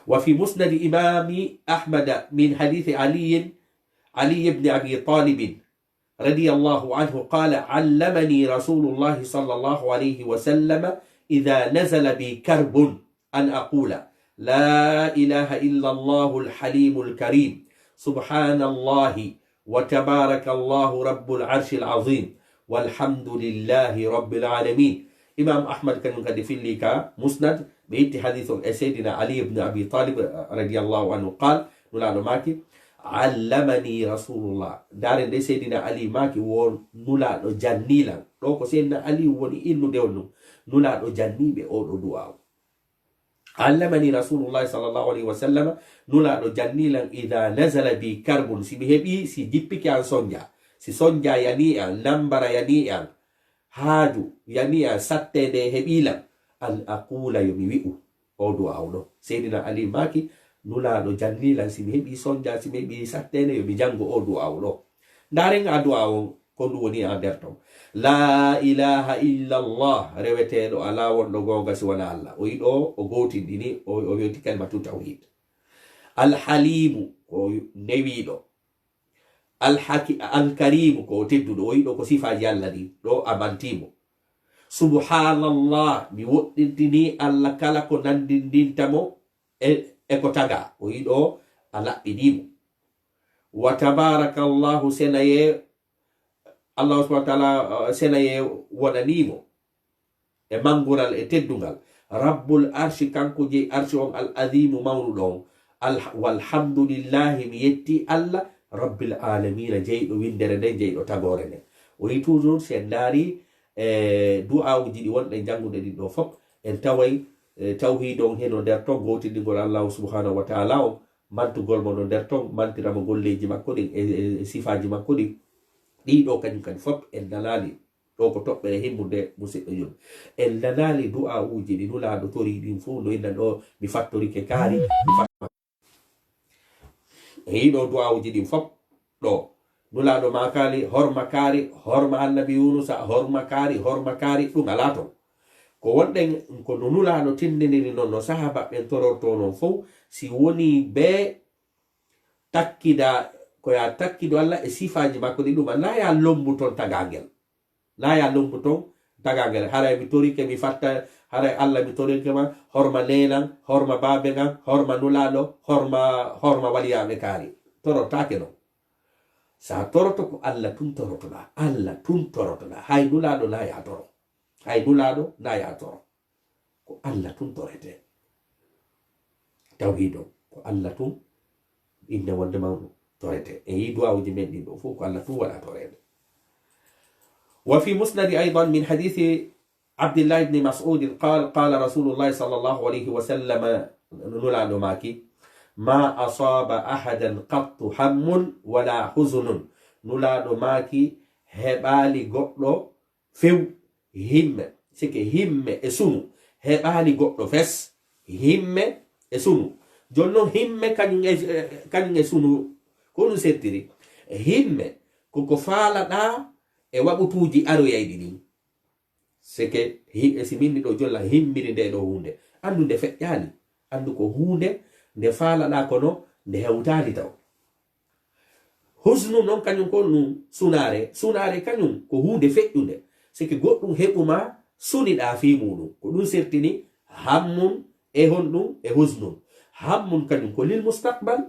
وفي مسند الإمام أحمد من حديث علي، علي بن أبي طالب رضي الله عنه قال: علمني رسول الله صلى الله عليه وسلم إذا نزل بي كرب أن أقول: لا إله إلا الله الحليم الكريم، سبحان الله وتبارك الله رب العرش العظيم، والحمد لله رب العالمين. Imam Ahmad kañum kadi filli ka Musnad, ɓe itti hadith on e Seydina Ali ibn Abi Talib, eh, radiyallahu anhu, qal, Nulaaɗo maaki: "Allamani Rasulullah." Ndaare nde Seydina Ali maaki, wo Nulaaɗo janni lan. Ɗo ko Seydina Ali woni innude on ɗum. Nulaaɗo janni ɓe oɗo du'a o. "Allamani Rasulullah sallallahu alayhi wa sallam." Nulaaɗo janni lan: "Idha nazala bi karbun." Si mi heɓi, si jippike an sonja. Si sonja yani an, nambara yani an, haaju yani an, sattende heɓi lan, an aqula, yo mi wi'u o du'a o ɗo. Seydina Ali maaki, Nulaaɗo janni lan, si mi heɓi sonja, si mi heɓi sattende, yo mi jango o du'a o ɗo. Ndaaren a du'a on, ko ndu woni a nder ton. "La ilaha illallah," reweteeɗo alaa wonɗo goonga si wonaa Allah. O yiɗo, o gootindini, o, o weyti kalimatu tawhid. "Alhalimu," ko newiiɗo. "Alhaki-, Alkarimu," ko o tedduɗo. O yiɗo ko sifaaji Allah ɗi. Ɗo a mantiimo. "Subhanallah," mi woɗɗintini Allah kala ko nandindinta mo e, e ko taga. O yiɗo a laɓɓinimo. "Wa tabarakallahu," senaye, Allah subhanahu wa ta'ala, uh, senaye wonanimo e mangural e teddungal. "Rabbul arshi," kanko jeyi arshi on, "al azimu," mawnuɗo on. "Al-, walhamdulillahi," mi yetti Allah, "rabbil alamina," jeyɗo windere nden, jeyɗo tagore nden. O yi toujours, si en ndaari, e du'aawuji ɗi wonɗen janngude ɗin ɗo fof, en taway, e, tawhiid on heno nder ton, gootinɗingol Allahu subhanahu wa ta'ala on, mantugol mo no nder ton, mantira mo golleeji makko ɗin, e, e, e sifaaji makko ɗin. Ɗii ɗo kañum kadi fof en nanaali. Ɗo ko toɓɓere himmunde, musidɗo jom. En nanaali du'aawuji ɗi Nulaaɗo tori ɗin fof, no inna ɗo, "Mi fattorike kaari, mi fattorike." E yiɗo du'aawuji ɗin fof ɗo. Nulaaɗo maakaali, "Horma kaari, horma Annabi Yunusa, horma kaari, horma kaari," ɗum alaa ton. Ko wonɗen, ko no Nulaaɗo tindiniri non, no sahaaba ɓen tororto non fof, si woni be takkida, ko ya takkido Allah e sifaaji makko ɗi ɗum, na ya lombu ton tagangel. Na ya lombu ton tagangel. Haray mi torike, mi fatta, haray Allah mi torike ma, horma nenan, horma baabe ngan, horma Nulaaɗo, horma, horma waliyaaɓe kaari. Torotaake non. Sa toroto ko Allah tun torotoɗa. Allah tun torotoɗa. Hay Nulaaɗo na ya toro. Hay Nulaaɗo na ya toro. Ko Allah tun torete. Tawhiid on, ko Allah tun, innde wonde mawɗo, torete. E yi du'aawuji men ɗin ɗo fof, ko Allah tun waɗa toreede. وفي مسند أيضا من حديث عبد الله بن مسعود قال: قال رسول الله صلى الله عليه وسلم, Nulaaɗo maaki, "ما أصاب أحدا قط هم ولا حزن." Nulaaɗo maaki, heɓaali goɗɗo few himme, sike himme e sunu, heɓaali goɗɗo fes, himme e sunu. Jooni non himme kañum e, eh, kañum e sunu, ko ɗum sertiri. Himme, ko ko faalaɗaa e waɓutuuji aroyayɗi ɗin. Sike hi-, e si min ɗo jolla himmiri nde ɗo huunde. Anndu nde feƴƴaali. Anndu ko huunde nde faalaɗaa kono nde hewtaali taw. Husnu non kañum ko ɗum sunaare. Sunaare kañum ko huunde feƴƴunde. Sike goɗɗum heɓuma suniɗaa fii muuɗum. Ko ɗum sertini hammun e honɗum e husnun. Hammun kañum ko lil mustaqbal,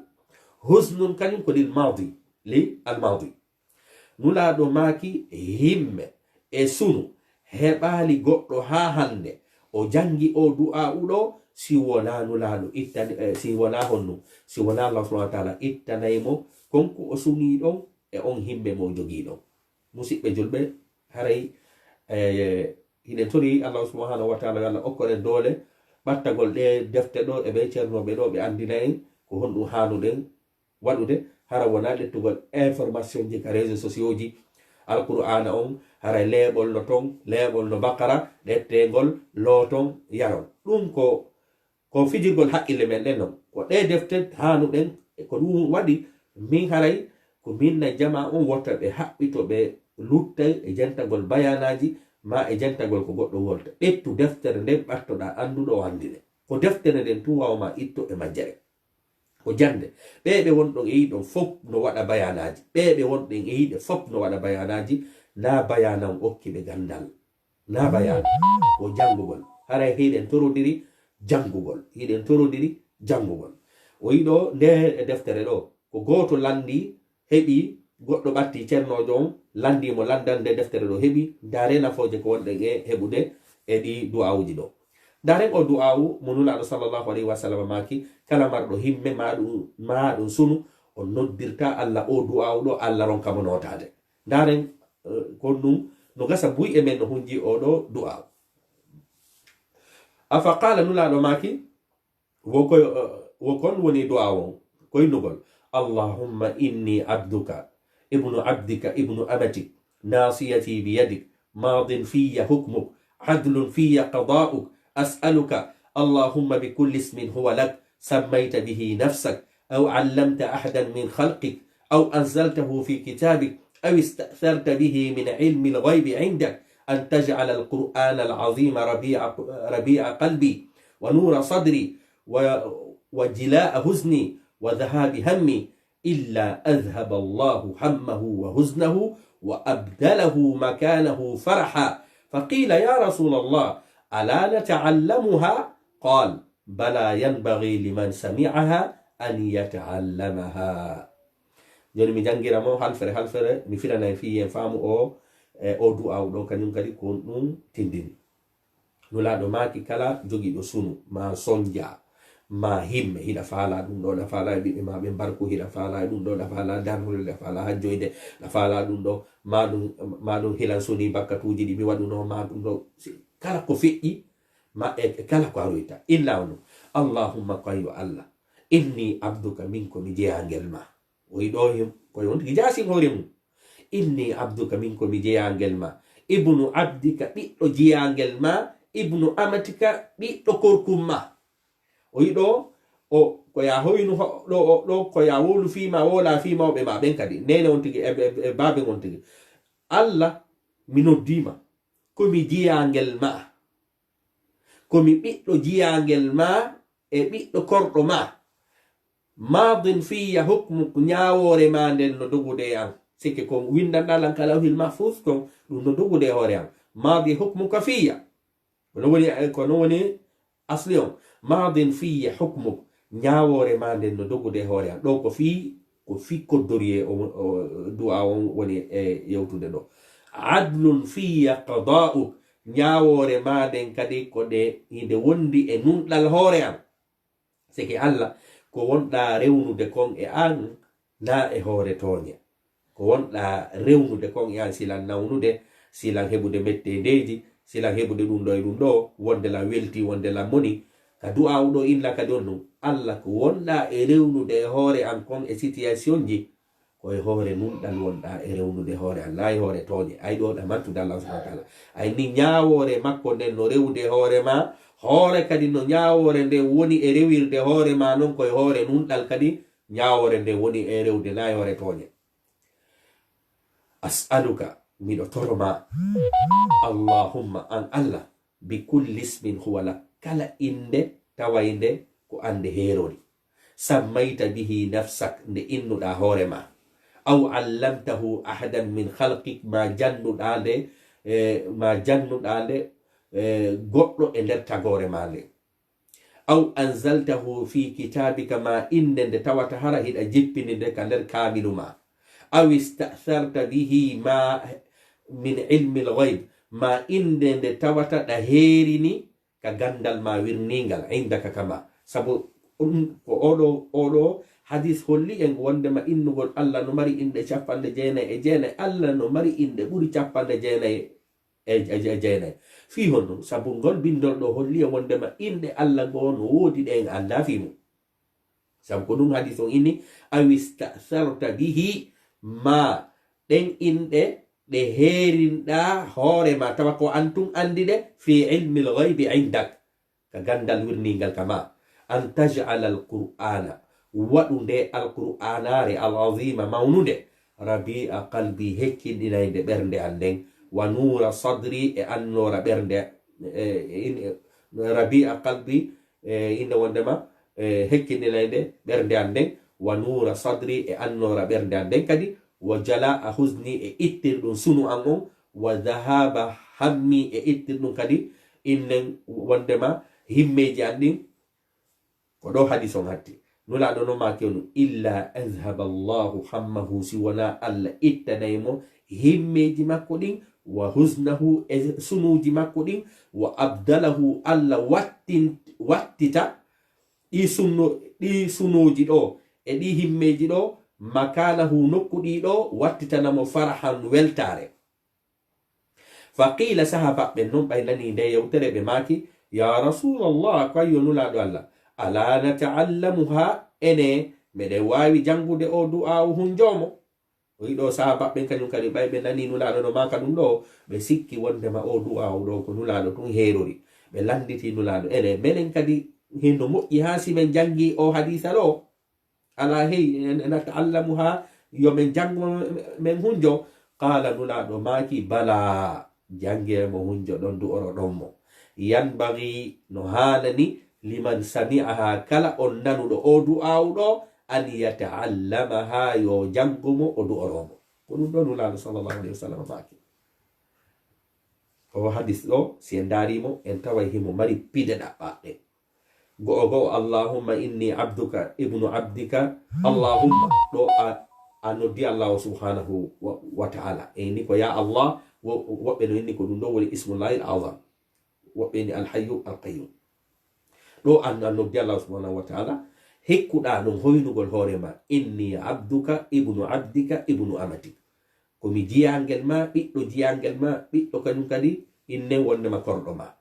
husnun kañum ko lil maadi, li al maadi. Nulaaɗo maaki himme e sunu heɓaali goɗɗo haa hannde o janngi o du'aa'u ɗo, si wonaa Nulaaɗo ittani, eh, si wonaa honɗum, si wonaa Allah subhanahu wa ta'ala ittanay mo kon ko o sunii ɗon e on himme mo o jogii ɗon. Musiɓɓe julɓe, haray, eh, hiɗen tori Allah subhanahu wa ta'ala yo Allah okkoɗen doole ɓattagol ɗe defte ɗo e ɓe ceernooɓe ɗo, ɓe anndina en ko honɗum haanuɗen waɗude, hara wonaa ƴettugol information ji ka réseaux sociaux ji. Alqur'aana on, haray leeɓol no ton, leeɓol no Baqara, ƴetteengol, looton, yaron. Ɗum ko, ko fijirgol haqqille men ɗen non. Ko ɗee defte haanuɗen, e ko ɗum waɗi, min haray ko min na jama on wota ɓe haɓɓito, ɓe luttay e jentagol bayaanaaji, ma e jantagol ko goɗɗo wolta. Ɓettu deftere nden ɓattoɗaa annduɗo o anndine. Ko deftere nden tun waawa ma itto e majjere. Ko jannde. Ɓee ɓe wonɗon e yiɗon fof no waɗa bayaanaaji. Ɓee ɓe wonɗen e yiɗe fof no waɗa bayaanaaji. Na bayaana on okki ɓe ganndal. Na bayaana. Ko janngugol. Haray hiɗen torodiri janngugol. Hiɗen torodiri janngugol. O yiɗo nde e deftere ɗo. Ko gooto lanndii, heɓi goɗɗo ɓattii cernoojo on, lanndii mo lanndal nde deftere ɗo heɓi, ndaaree nafooje ko wonɗen e heɓude e ɗii du'aawuuji ɗo. Ndaaree o du'aawu mo Nulaaɗo sallallahu alayhi wa sallam maaki, kala marɗo himme maa ɗum, maa ɗum sunu, o noddirta Alla o du'aawu ɗo, Alla ronka mo nootaade. Ndaaree, eh, ko ɗum no gasa buy e men no hunji o ɗo du'aawu. Afa qaala Nulaaɗo maaki, Wo koy, eh, wo kon woni du'a on, koynugol. Allahumma inni abduka, ibnu abdika, ibnu amatik, nasiyati biyadika, madin fiya hukmuk, adlun fiya qada'uk, as'aluka, Allahumma bikulli ismin huwa lak, sammayta bihi nafsak, aw allamta ahadan min khalqik, aw anzaltahu fi kitabik, aw ista'tharta bihi min ilmi al-ghaybi indak, an taj'ala al-Qur'ana al-azima rabi'a, rabi'a qalbi, wa nura sadri, و-، وجلاء حزني وذهاب همي، إلا أذهب الله همه وحزنه وأبدله مكانه فرحا. فقيل: يا رسول الله، ألا نتعلمها؟ قال: بلى، ينبغي لمن سمعها أن يتعلمها. Jooni mi janngira mo halfere halfere, mi firana en fii en faamu o, e o du'aawu ɗo, kañum kadi ko ɗum tindini. Nulaaɗo maaki, kala jogiiɗo sunu, ma sonja, ma himme, hiɗa faala ɗum ɗo, ɗa faala e ɓiɓɓe ma ɓe mbarku, hiɗa faala e ɗum ɗo, ɗa faala darnude, ɗa faala hajjoyde, ɗa faala ɗum ɗo, ma ɗum, ma ɗum hilan suni bakkatuuji ɗi mi waɗuno, ma ɗum ɗo, si-, kala ko feƴƴi, ma e, e kala ko aroyta. Illa ono, Allahumma, ko an yo Allah, inni abduka, min ko mi jeyaangel ma. O yi ɗo him, ko on tigi jaasin hoore mum. Inni abduka, min ko mi jeyaangel ma. Ibnu abdika, ɓiɗɗo jeyaangel ma. Ibnu amatika, ɓiɗɗo korkum ma. O yi ɗo, o, ko ya hoynu ho-, ɗo, o, ɗo, ko ya wowlu fii ma, wowla fii mawɓe ma ɓen kadi. Nene on tigi, e, e, e baabe on tigi. Allah, mi noddiima. Ko mi jeyaangel ma. Ko mi ɓiɗɗo jeyaangel ma e ɓiɗɗo korɗo ma. Maadin fiyya hukmuk, ñaawoore ma nden no dogude e an. Sikke ko winndanɗaa lan ka lawhil mahfuz kon, ɗum no dogude e hoore an. Maadi hukmuka fiyya. Ko non woni, ko non woni asli on. Maadin fiyya hukmuk, ñaawoore ma nden no dogude e hoore an. Ɗo ko fii, ko fii koddoriyee o, o, du'a on woni e yewtude ɗo. Adlun fiyya qada'uk, ñaawoore ma nden kadi ko ɗe, hinde wondi e nunɗal hoore an. Seke Allah, ko wonɗaa rewnude kon e an, na e hoore tooñe. Ko wonɗaa rewnude kon e an, silan nawnude, silan heɓude metteendeeji, silan heɓude ɗum ɗo e ɗum ɗo, wonde lan weltii, wonde lan moni. Ka du'aawu ɗo inna kadi on ɗum, Allah, ko wonɗaa e rewnude e hoore an kon e situation ji, ko e hoore nunɗal wonɗaa e rewnude hoore an, na e hoore tooñe. Ay ɗo ɗamantude Allah subhanahu wa ta'ala. Ay ni ñaawoore makko nden no rewde hoore ma, hoore kadi no ñaawoore nden woni e rewirde hoore ma non, ko e hoore nunɗal kadi ñaawoore nden woni e rewde, na e hoore tooñe. As'aluka, miɗo toro ma, Allahumma, an Allah, bi kulli ismin huwa lak, kala innde tawaynde ko an nde heerori. Sammayta bihi nafsak, nde innuɗaa hoore ma. Aw allamtahu ahadan min khalqik, ma jannuɗaa nde, eh, ma jannuɗaa nde, eh, goɗɗo e nder tagoore ma nde. Aw anzaltahu fi kitabika, ma innde nde tawata hara hiɗa jippini nde ka nder kaamilu ma. Aw ista'tharta bihi ma min ilmil ghaib, ma innde nde tawata ɗa heerini ka ganndal ma wirniingal, indaka kama. Sabu ɗum ko oɗo, oɗo hadis holli en wondema innugol Allah no mari inɗe capanɗe jeenayi e jeenayi, Allah no mari inɗe ɓuri capanɗe jeenayi e, e, e jeenayi. Fii honɗum? Sabu ngol bindol ɗo holli en wondema inɗe Allah goo no woodi ɗe en anndaa fii mum. Sabu ko ɗum hadis on inni, aw ista'tharta bihi, ma ɗen inɗe ɗe heerinɗaa hoore ma, tawa ko an tun anndi ɗe, fi ilmil ghaybi indak, ka ganndal wirniingal ka ma, an taj'ala al-Qur'ana, waɗu nde Alqur'aanaare al-azima mawnunde, rabi'a qalbi, hekkinɗinaynde ɓernde an nden, wa nuura sadri, e annoora ɓernde, e, e, in-, e, rabia qalbi, e, innde wondema, e, hekkinɗinayde ɓernde an nden, wa nuura sadri, e annoora ɓernde an nden kadi, wa jalaa huzni, e ittirɗum sunu an on, wa dhahaba hammi, e ittirɗum kadi innen wondema himmeeji an ɗin. Ko ɗo hadis on hatti. Nulaaɗo no maaki on, "Illa adhhaba Allahu hammahu," si wonaa Allah ittanay mo himmeeji makko ɗin, wa huznahu, e sunuuji makko ɗin, wa abdalahu, Allah wattin-, wattita ɗi sunno-, ɗi sunuuji ɗo, e ɗi himmeeji ɗo, makanahu, nokku ɗi ɗo, wattitana mo farahan, weltaare. Fa qiila, sahaabaaɓe non ɓay nanii nde yewtere, ɓe maaki, "Ya Rasuulallah, ko ayyo Nulaaɗo Allah, ala nata'allamuha, ene meɗen waawi janngude o du'aawu hunjoomo?" O yiɗo sahaabaaɓe kañum kadi ɓay ɓe nanii Nulaaɗo no maaka ɗum ɗo, ɓe sikki wondema o du'aawu ɗo ko Nulaaɗo tun heerori. Ɓe lannditi Nulaaɗo, "Ene, menen kadi hino moƴƴi haa si men janngi o hadiisa ɗo?" Alaa hey, en, en nata'allamuha, yo men janngo men hunjo. Qaala, Nulaaɗo maaki, "Bala, janngee mo hunjo ɗon, du'oro ɗon mo. Yanbaghi, no haanani, liman sami'aha, kala on nanuɗo o du'aawu ɗo, an yata'allamaha, yo janngo mo, o du'oro mo." Ko ɗum ɗo Nulaaɗo sallallahu alayhi wa sallam maaki. O hadis ɗo, si en ndaari mo, en taway himo mari pide ɗaɓɓaaɗe. Go'o go'o, "Allahumma inni abduka, ibnu abdika, Allahumma." Ɗo a, a noddi Allahu subhanahu wa, wa ta'ala. E inni ko, "Ya Allah," wo-, woɓɓe no inni ko ɗum ɗo woni ismullahil azam. Woɓɓe inni Alhayyu Alqayyum. Ɗo an, an noddi Allahu subhanahu wa ta'ala, hikkuɗaa ɗon hoynugol hoore ma, "Inni abduka, ibnu abdika, ibnu amatik." Ko mi jiyangel ma, ɓiɗɗo jiyangel ma, ɓiɗɗo kañum kadi inne wondema korɗo ma.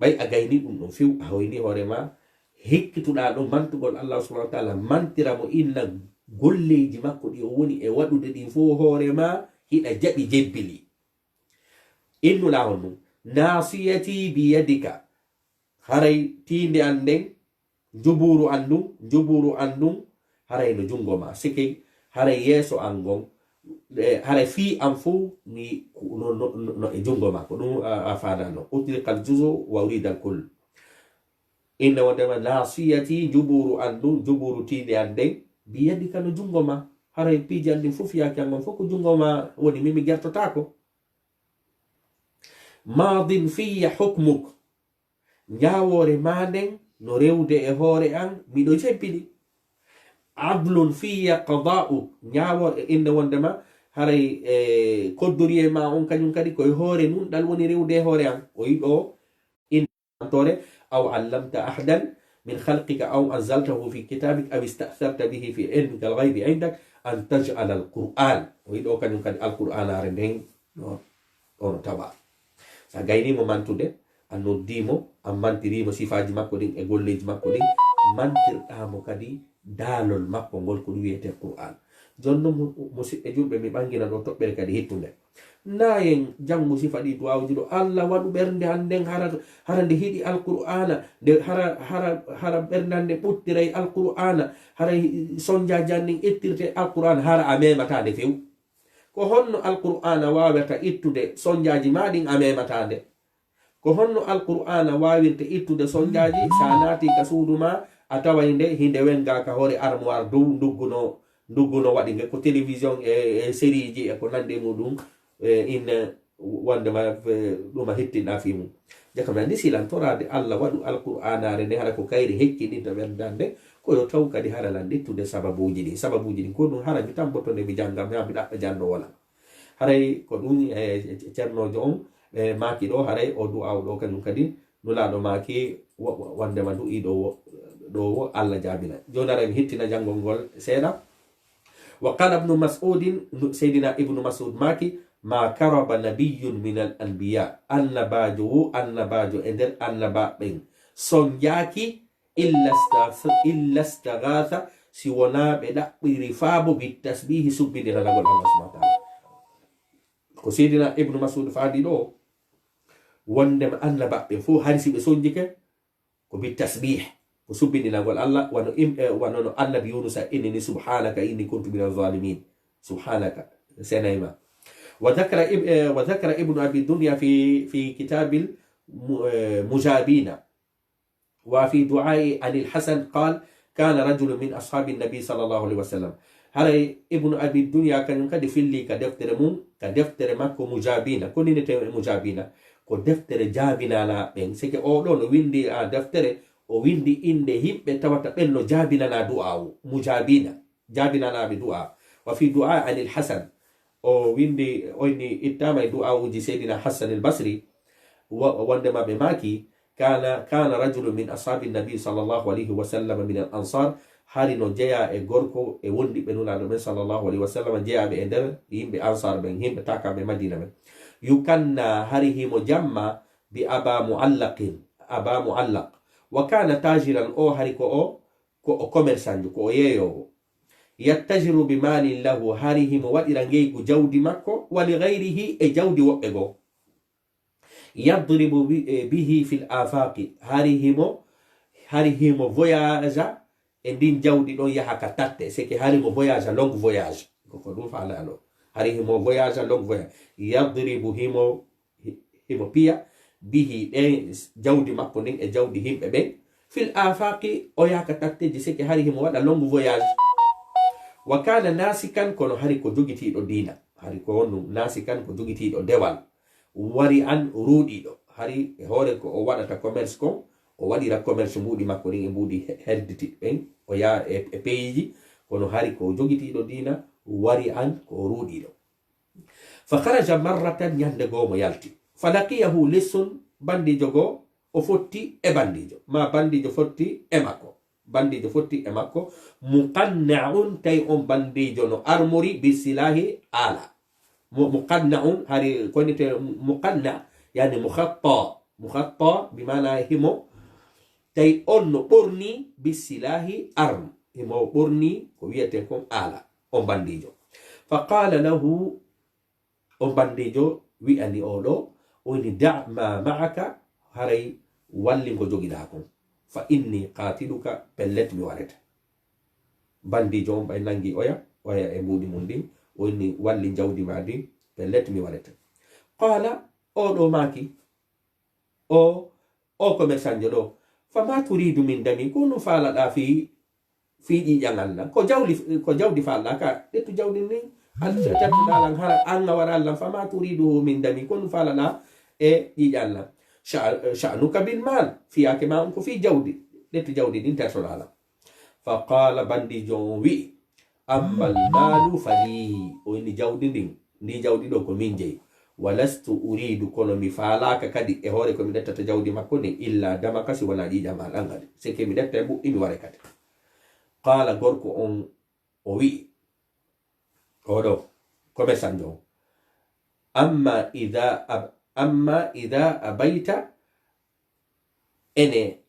Ɓay a gayni ɗum ɗon few, a hoyni hoore ma, hikkituɗaa ɗon mantugol Allah subhanahu wa ta'ala, mantira mo inna golleeji makko ɗi o woni e waɗude ɗin fow hoore ma, hiɗa jaɓi jebbili. Innu laawol mum, "Nasiyati biyadika." Haray tiinde an nden, njubuuru an ndun, njubuuru an ndun, haray no junngo ma. Sikey, haray yeeso an ngon, e, haray fii an fow, ni, no, no, no, no e junngo ma. Ko ɗum a, a faadano. "Utliqal juzu wa uridal kull." Inne wondema, "Nasiyati," njubuuru an ndun, njubuuru tiinde an nden, "biyadika," no junngo ma. Haray piiji an ndin fof yaaki an ngon fof ko junngo ma woni, min mi gertotaako. "Maadin fiyya hukmuk." Ñaawoore maa nden no rewde e hoore an, miɗo jebbili. "Adlun fiyya qadaa'uk." Ñaawoore, inne wondema haray, e, koddoriye maa on kañum kadi koye hoore nun ɗal woni rewde e hoore an. O yiɗo inne toore, "Aw allamta ahadan min khalqika aw anzaltahu fi kitabik aw ista'tharta bihi fi ilmikal ghaybi indak an taj'ala al-Qur'an." O yiɗo kañum kadi Alqur'aanaare nden ɗo, ɗo no tawa. Sa gaynii mo mantude, a noddii mo, a mantirii mo sifaaji makko ɗin e golleeji makko ɗin, mantirɗaa mo kadi daalol makko ngol, ko ɗum wiyetee Qur'an. Jooni non, mu-, musidɓe julɓe, mi ɓangina ɗo toɓɓere kadi hittunde. Naa en janngu sifa ɗi du'aawuji ɗo, "Allah, waɗu ɓernde an nden hara, hara nde hiɗi Alqur'aana, nde hara, hara, hara ɓernde an nden ɓuttiray Alqur'aana, hara sonjaaji an ɗin ittirte Alqur'aana, hara a memataa nde few." Ko honno Alqur'aana waawata ittude sonjaaji maa ɗin a memataa nde? Ko honno Alqur'aana waawirta ittude sonjaaji? Sa naatii ka suudu maa, a taway nde hinde wengaa ka hoore armoire dow, ndugguno, ndugguno waɗi nge ko télévision e, e sériiji e ko nandi e muɗum, e inne wondema, e, ɗum a hittinɗaa fii mum. Jaka mi anndi silantoraade Allah waɗu Alqur'aanaare nde hara ko kayri hekkiɗinta ɓernde an nde, ko yo taw kadi hara lan ittude sababuuji ɗin. Sababuuji ɗin ko ɗum hara mi tamboto nde mi jannga, mi, mi ɗaɓɓa janndoowo lan. Haray ko ɗum, e, e, cernoojo on, e, maaki ɗo, haray o du'aawu ɗo kañum kadi, Nulaaɗo maaki wo-, wo-, wondema du'ii ɗo wo, ɗo wo Allah jaabina. Jooni haray mi hittina janngol ngol seeɗa. Wa qala Ibnu Mas'udin, nu-, Seydina Ibnu Mas'ud maaki, "Ma karaba nabiyyun minal anbiya." Annabaajo wo annabaajo e nder annabaaɓe ɓen sonjaaki illa sta-, illa staghatha, si wonaa ɓe ɗaɓɓiri faabo bi tasbihi, subbindiranagol Allah subhanahu wa ta'ala. Ko Seydina Ibnu Mas'ud faadi ɗo, wondema annabaaɓe fof hari si ɓe sonjike, ko bi tasbih, ko subbindinagol Allah, wano im-, e, wano no annabi Yunusa inni ni, "Subhanaka inni kuntu minaz zalimin." Subhanaka, senayma. وذكر اب-، آه، وذكر ابن أبي الدنيا في، في كتاب الم-، آه، مجابين، وفي دعاء عن الحسن قال: كان رجل من أصحاب النبي صلى الله عليه وسلم. Haray Ibnu Abi Dunya kañum kadi filli ka deftere mum, ka deftere makko Mujabina. Ko ninete Mujabina? Ko deftere jaabinanaa ɓen. Seke oo ɗoo no windi a deftere, o windi innde yimɓe tawata ɓen no jaabinanaa du'aawu. Mujabina, jaabinanaaɓe du'aa. وفي دعاء عن الحسن. O windi, o inni ittaama e du'aawuji Seydina Hassan al Basri, wo-, wondema ɓe maaki, كان، كان رجل من أصحاب النبي صلى الله عليه وسلم من الأنصار. Hari no jeyaa e gorko e wondiɓe Nulaaɗo ɓen sallallahu alayhi wa sallam, jeyaaɓe e nder yimɓe Ansar ɓen, yimɓe taakaɓe Madina ɓen. يكنى، hari himo jamma, بأبا معلق، أبا معلق. وكان تاجرا، o hari ko o, ko o commerçant, ko o yeeyoowo. يتجر بمال له، hari himo waɗira ngeygu jawdi makko, ولغيره، e jawdi woɓɓe goo. يضرب ب-، eh, به في الآفاق، hari himo, hari himo voyage e ndin jawdi ɗon yaha ka tatte, seke hari mo voyage, long voyage. Ko, ko ɗum faalaano. Hari himo voyage, long voyage. يضرب، himo, hi-, himo piya, به، ɗe jawdi makko ndin e jawdi yimɓe ɓen. في الآفاق، o yaha ka tatteji, seke hari himo waɗa long voyage. وكان ناسكا، kono hari ko jogitiiɗo diina. Hari ko honɗum? ناسكا، ko jogitiiɗo dewal. ورعا، ruuɗiiɗo. Hari e hoore ko o waɗata commerce kon, o waɗira commerce mbuuɗi makko ɗin e mbuuɗi he-, herditiiɗi ɓen, o yaa e, e peyiiji, kono hari ko jogitiiɗo diina, ورعا، ko ruuɗiiɗo. فخرج مرة، ñande goo mo yalti. فلقيه لص، bandiijo goo, o fotti e bandiijo, maa bandiijo fotti e makko. Bandiijo fotti e makko, مقنع، tawi on bandiijo no armori, بالسلاح، aala. Mu-, مقنع، hari ko wonete مقنع, yani مخطى. مخطى bi maana himo, tawi on no ɓorni, بالسلاح، arme. Himo ɓorni ko wiyete kon aala, on bandiijo. فقال له، on bandiijo wi'ani oo ɗoo, o inni: دع ما معك، haray wallin ko jogiɗaa kon. فإني قاتلك، pellet mi warete. Bandiijo on ɓay nangi oya, oya e mbuuɗi mum ndin, o inni: wallin jawdi maa ndin, pellet mi warete. قال، oo ɗoo maaki, o, o commerçantjo ɗoo: فما تريد من دمي؟ Ko honɗum faalaɗaa fii, fii ƴiiƴan an lan? Ko jawdi, ko jawdi faalaɗaa ka? Ƴettu jawdi ndin, an tertoɗaa lan, hara an a waraali lan. فما تريد من دمي؟ Ko honɗum faalaɗaa e ƴiiƴan lan? شأ-، شأنك بالمال، fiyaake maa on ko fii jawdi. Ƴettu jawdi ndin, tertoɗaa lan. فقال، bandiijo on wi'i: أما المال فلي، o inni jawdi ndin, ndi jawdi ɗoo ko min jeyi. ولست أريد، kono mi faalaaka kadi e hoore ko mi ƴettata jawdi makko ndin, إلا دمك، si wanaa ƴiiƴan maa ɗan kadi. Seke mi ƴetta e mbuuɗi mi ware kadi. قال، gorko on o wi'i, oo ɗoo commerçantjo on: أما إذا أب-، أما إذا أبيت، ene,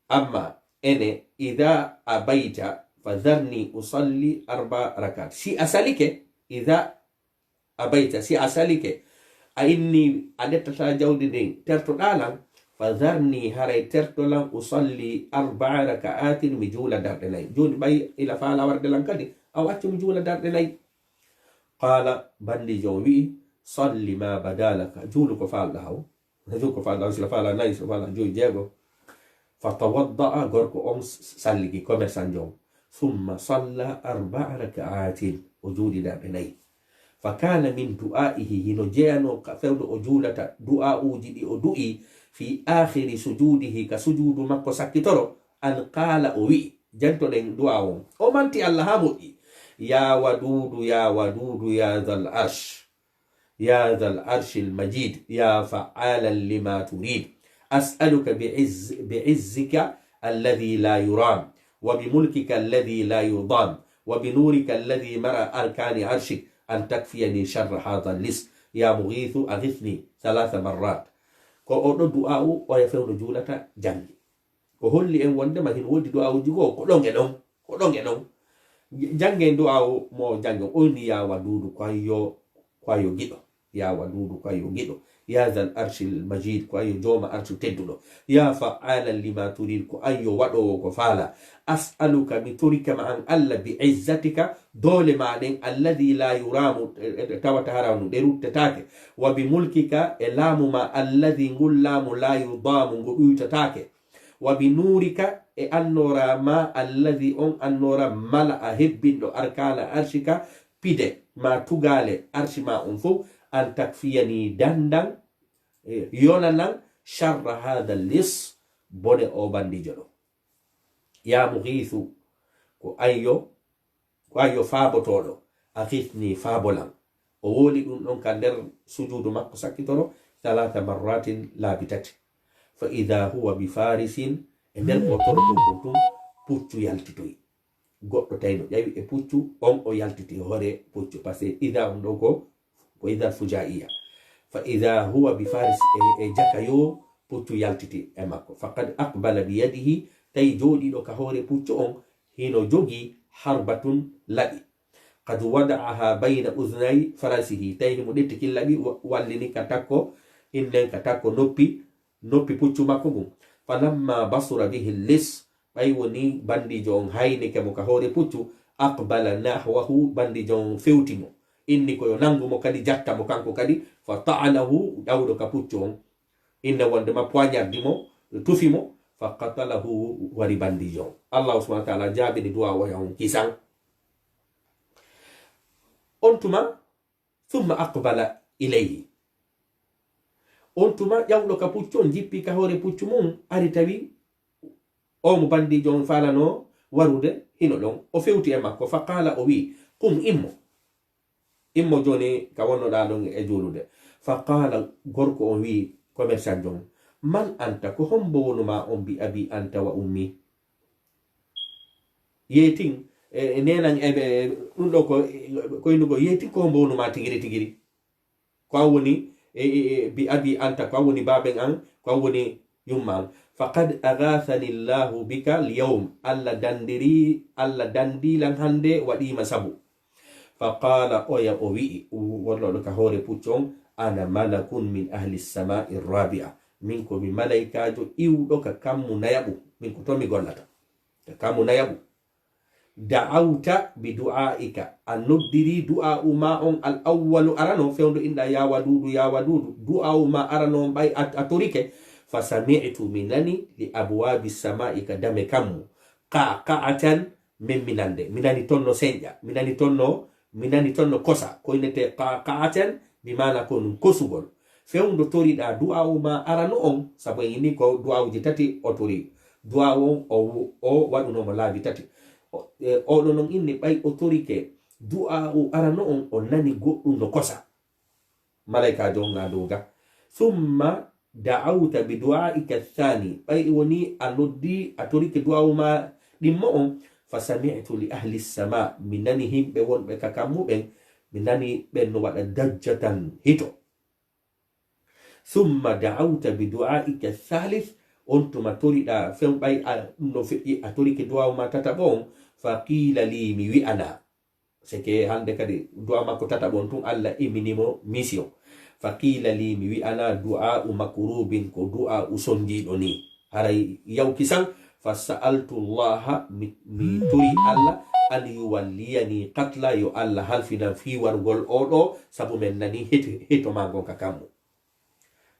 amma ene, إذا أبيت فذرني أصلي أربع ركعات. Si a salike, إذا أبيت, si a salike, a inni a ƴettataa jawdi ndin, tertoɗaa lan, فذرني, haray terto lan, أصلي أربع ركعات, mi juula darɗe nay. Jooni ɓay ila faalaa warde lan kadi, awa accu mi juula darɗe nay. قال, bandiijo on wi'i, صل ما بدا لك, juulu ko faalɗaa on. Juulu ko faalɗaa on, si a faalaa nay, si a faalaa joyi, jeego. فتوضأ, gorko on s-, s-, salligi, commerçantjo on. ثم صلى أربع ركعات, o juuli darɗe nay. فكان من دعائه, hino jeyanoo ka fewndo o juulata, du'aa'uuji ɗi o du'ii, في آخر سجوده, ka sujuudu makko sakkitoro, أن قال, o wi'i, jantoɗen du'aa on. O manti Alla haa moƴƴi. يا ودود يا ودود يا ذا العرش، يا ذا العرش المجيد، يا فعالا لما تريد، أسألك بعز-، بعزك الذي لا يرام، وبملكك الذي لا يضام، وبنورك الذي ملأ أركان عرشك، أن تكفيني شر هذا اللص، يا مغيث أغثني، ثلاث مرات. Ko oo ɗoo du'aa'u oya fewndo juulata janngi. Ko holli en wondema hino woodi du'aawuuji goo, ko ɗon e ɗon, ko ɗon e ɗon. J-, janngen du'aawu mo janngen, o inni, يا ودود, ko an yo, ko an yo giɗo. يا ودود, ko an yo giɗo. Ya zal arshil majid, ko an yo jooma arsu tedduɗo. Ya fa'alan lima turid, ko an yo waɗoowo ko faala. As'aluka, mi torike ma an Allah, bi izzatika, doole ma ɗen, alladhi la yuramu, e, e, tawata hara no ɗe ruttetaake. Wa bi mulkika, e laamu ma, alladhi, ngol laamu, la yudamu, ngu ɗuytataake. Wa bi nurika, e annoora ma, alladhi, on annoora, mala'a, hebbinɗo, arkana arshika, pide ma, tugaale arshi ma on fof, an takfiyani, dandan, e, yonanan, sharra hadha lis, bone o bandijo ɗo. Ya mughisu, ko an yo, ko an yo faabotooɗo, aghithni, faabolan. O woli ɗum ɗon ka nder sujuudu makko sakkitoro, thalatha marratin, laabi tati. Fa idha huwa bi farisin, e nder ko torotoo kon tun, puccu yaltitoyi. Goɗɗo tawi no ƴawi e puccu, on o yaltiti hoore puccu. Parce que idha on ɗo ko, ko idha fujaiya. Fa idha huwa bi faris, e, e jaka yo puccu yaltiti e makko. Faqad aqbala bi yadihi, tawi jooɗiiɗo ka hoore puccu on, hino jogi harbatun, laɓi. Qad wada'aha bayna udhnay farasihi, tawi himo ɗetti kin laɓi, wa-, wallini ka takko, innen ka takko noppi, noppi puccu makko ngun. Falamma basura bihi lis, ɓay woni bandijo on haynike mo ka hoore puccu, aqbala nahwahu, bandijo on fewti mo. Inni ko yo nangu mo kadi, jatta mo kanko kadi, fa ta'anahu, ƴawɗo ka puccu on. Inne wonde ma poignardi mo, tufi mo, fa qatalahu, wari bandijo on. Allahu subhanahu wa ta'ala jaabini du'a o ya on kisan. On tuma, thumma aqbala ilayhi. On tuma ƴawɗo ka puccu on jippi ka hoore puccu mum, ari tawi o mo bandijo on faalano warude hino ɗon. O fewti e makko, fa qala, o wi, qum, immo. Immo jooni ka wonnoɗaa ɗon e juulude. Fa qala, gorko on wi commerçant on, man anta, ko hombo wonuma on bi abi anta wa ummi? Yeetin, e, e nenan e ɓe, ɗum ɗo ko, e, ko innugol, yeetin ko hombo wonuma tigiri tigiri. Ko an woni, e, e, e, bi abi anta, ko an woni baaben an, ko an woni yumma an. Faqad aghathani Allahu bika al-yawm. Allah dandiri, Allah dandi lan hande, waɗima sabu. Fa qala, oya o wi'i, wonnoɗo ka hoore puccu on, ana malakun min ahli samai rabi'a. Min ko mi malaikajo iwɗo ka kammu nayaɓu. Min ko to mi gollata. Ka kammu nayaɓu. Da'awta bi du'aika, a noddiri du'a'u ma on al awwalu arano, fewndo inɗa ya wadudu, ya wadudu. Du'a'u ma arano on ɓay a, a torike. Fa sami'tu, mi nani, li abwabi samai, ka dame kammu. Qa'qa'atan, memminande. Mi nani ton no senƴa. Mi nani ton no, mi nani ton no kosa. Ko innete qa'qa'atan, bi maana ko ɗum kosugol. Fewndo toriɗa du'a'u ma arano on, sabu en inni ko du'a'uji tati o tori. Du'a'u on o, o waɗunomo laabi tati. O, e, oɗo non inni ɓay o torike du'a'u arano on, o nani goɗɗum no kosa. Malaikajo on a dow ga. Thumma da'awta bi du'aika thani. Ɓay woni a noddi, a torike du'a'u ma ɗimmo on. Fa sami'tu li ahli sama. Mi nani himɓe wonɓe ka kammu ɓen. Mi nani ɓen no waɗa dajjatan hito. Thumma da'awta bi du'aika thalith. On tuma toriɗa few ɓay a, ɗum no feƴƴi a torike du'a'u ma tataɓo on. Fa qila li, mi wi'ana. Seke hande kadi du'a makko tataɓo on tun Allah imini mo mission. Fa qila li, mi wi'ana du'a'u makrubin, ko du'a'u sonjiɗo ni. Haray yawki san, fa sa'altu Allah, mi, mi tori Allah, an yuwalliyani qatla, yo Allah halfinan fii wargol o ɗo, sabu men nani hito, hito ma ngon ka kammu.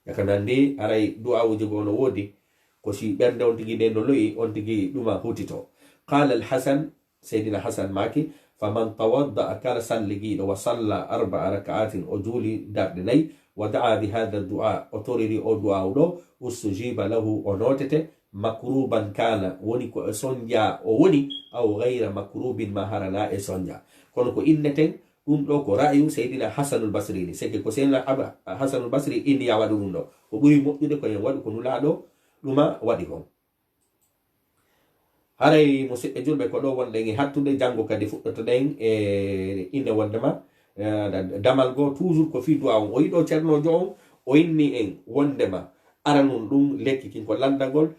Yaka nandi, haray du'a'uji goo no woodi, ko si ɓernde on tigi nde no lo'i, on tigi ɗuma hutito. Qala al-Hasan, Seydina Hasan maaki, faman tawadda'a, kala salligiiɗo, wa salla arba'a raka'atin, o juuli darɗe nayi, wa da'a bi hadha du'a, o toriri o du'a'u ɗo, ustujiba lahu, o nootete, makruban kana, woni ko e sonja o woni, aw ghayra makrubin, ma harana e sonja. Kono ko inneten, ɗum ɗo ko ra'yu Seydina Hasanul Basri ni. Seke ko Seydina Aba-, Hasanul Basri inni ya waɗu ɗum ɗo. Ko ɓuri moƴƴude ko en waɗu ko Nulaaɗo ɗuma waɗi kon. Haray musidɓe julɓe, ko ɗo wonɗen e hattude, janngo kadi fuɗɗotoɗen e inne wondema, eh, damal goo toujours ko fii du'a on. O yiɗo ceernoojo on, o inni en wondema aranun ɗum lekki kin ko lanndagol,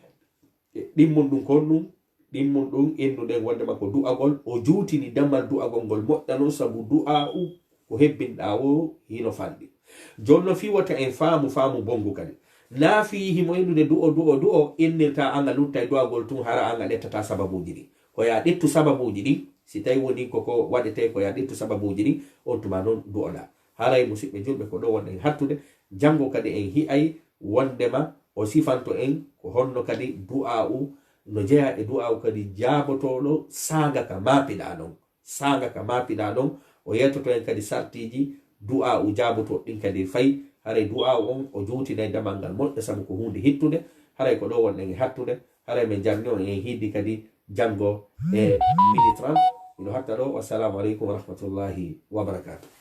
ɗimmun ɗum kon ɗum, ɗimmun ɗum innuɗen wondema ko du'agol. O juutini damal du'agol ngol moƴƴa non, sabu du'a'u ko hebbinɗaa o hino fanɗi. Jooni no fii wota en faamu faamu bonngu kadi. Naa fii himo innude du'o, du'o, du'o, innirta an a lutta e du'agol tun, hara an a ƴettata sababuuji ɗi. Ko yo a ƴettu sababuuji ɗi, si tawi woni ko ko waɗetee ko yo a ƴettu sababuuji ɗi, on tuma non du'oɗaa. Haray musiɓɓe julɓe ko ɗo wonɗen hattude, janngo kadi en hi'ay wonndema o sifanto en ko honno kadi du'aa'u no jeyaa e du'aa'u kadi jaabotooɗo saanga ka maapiɗaa ɗon. Saanga ka maapiɗaa ɗon, o yeetoto en kadi sartiiji du'aa'u jaabotooɗo ɗin kadi fay, haray du'aa'u on o juutinay damal ngal moƴƴa sabu ko huunde hittunde, haray ko ɗo wonɗen e hattude, haray men jarni on en hiidi kadi janngo e midi trente. Miɗo hatta ɗo, wassalamu aleykum wa rahmatullahi wa barakatuh.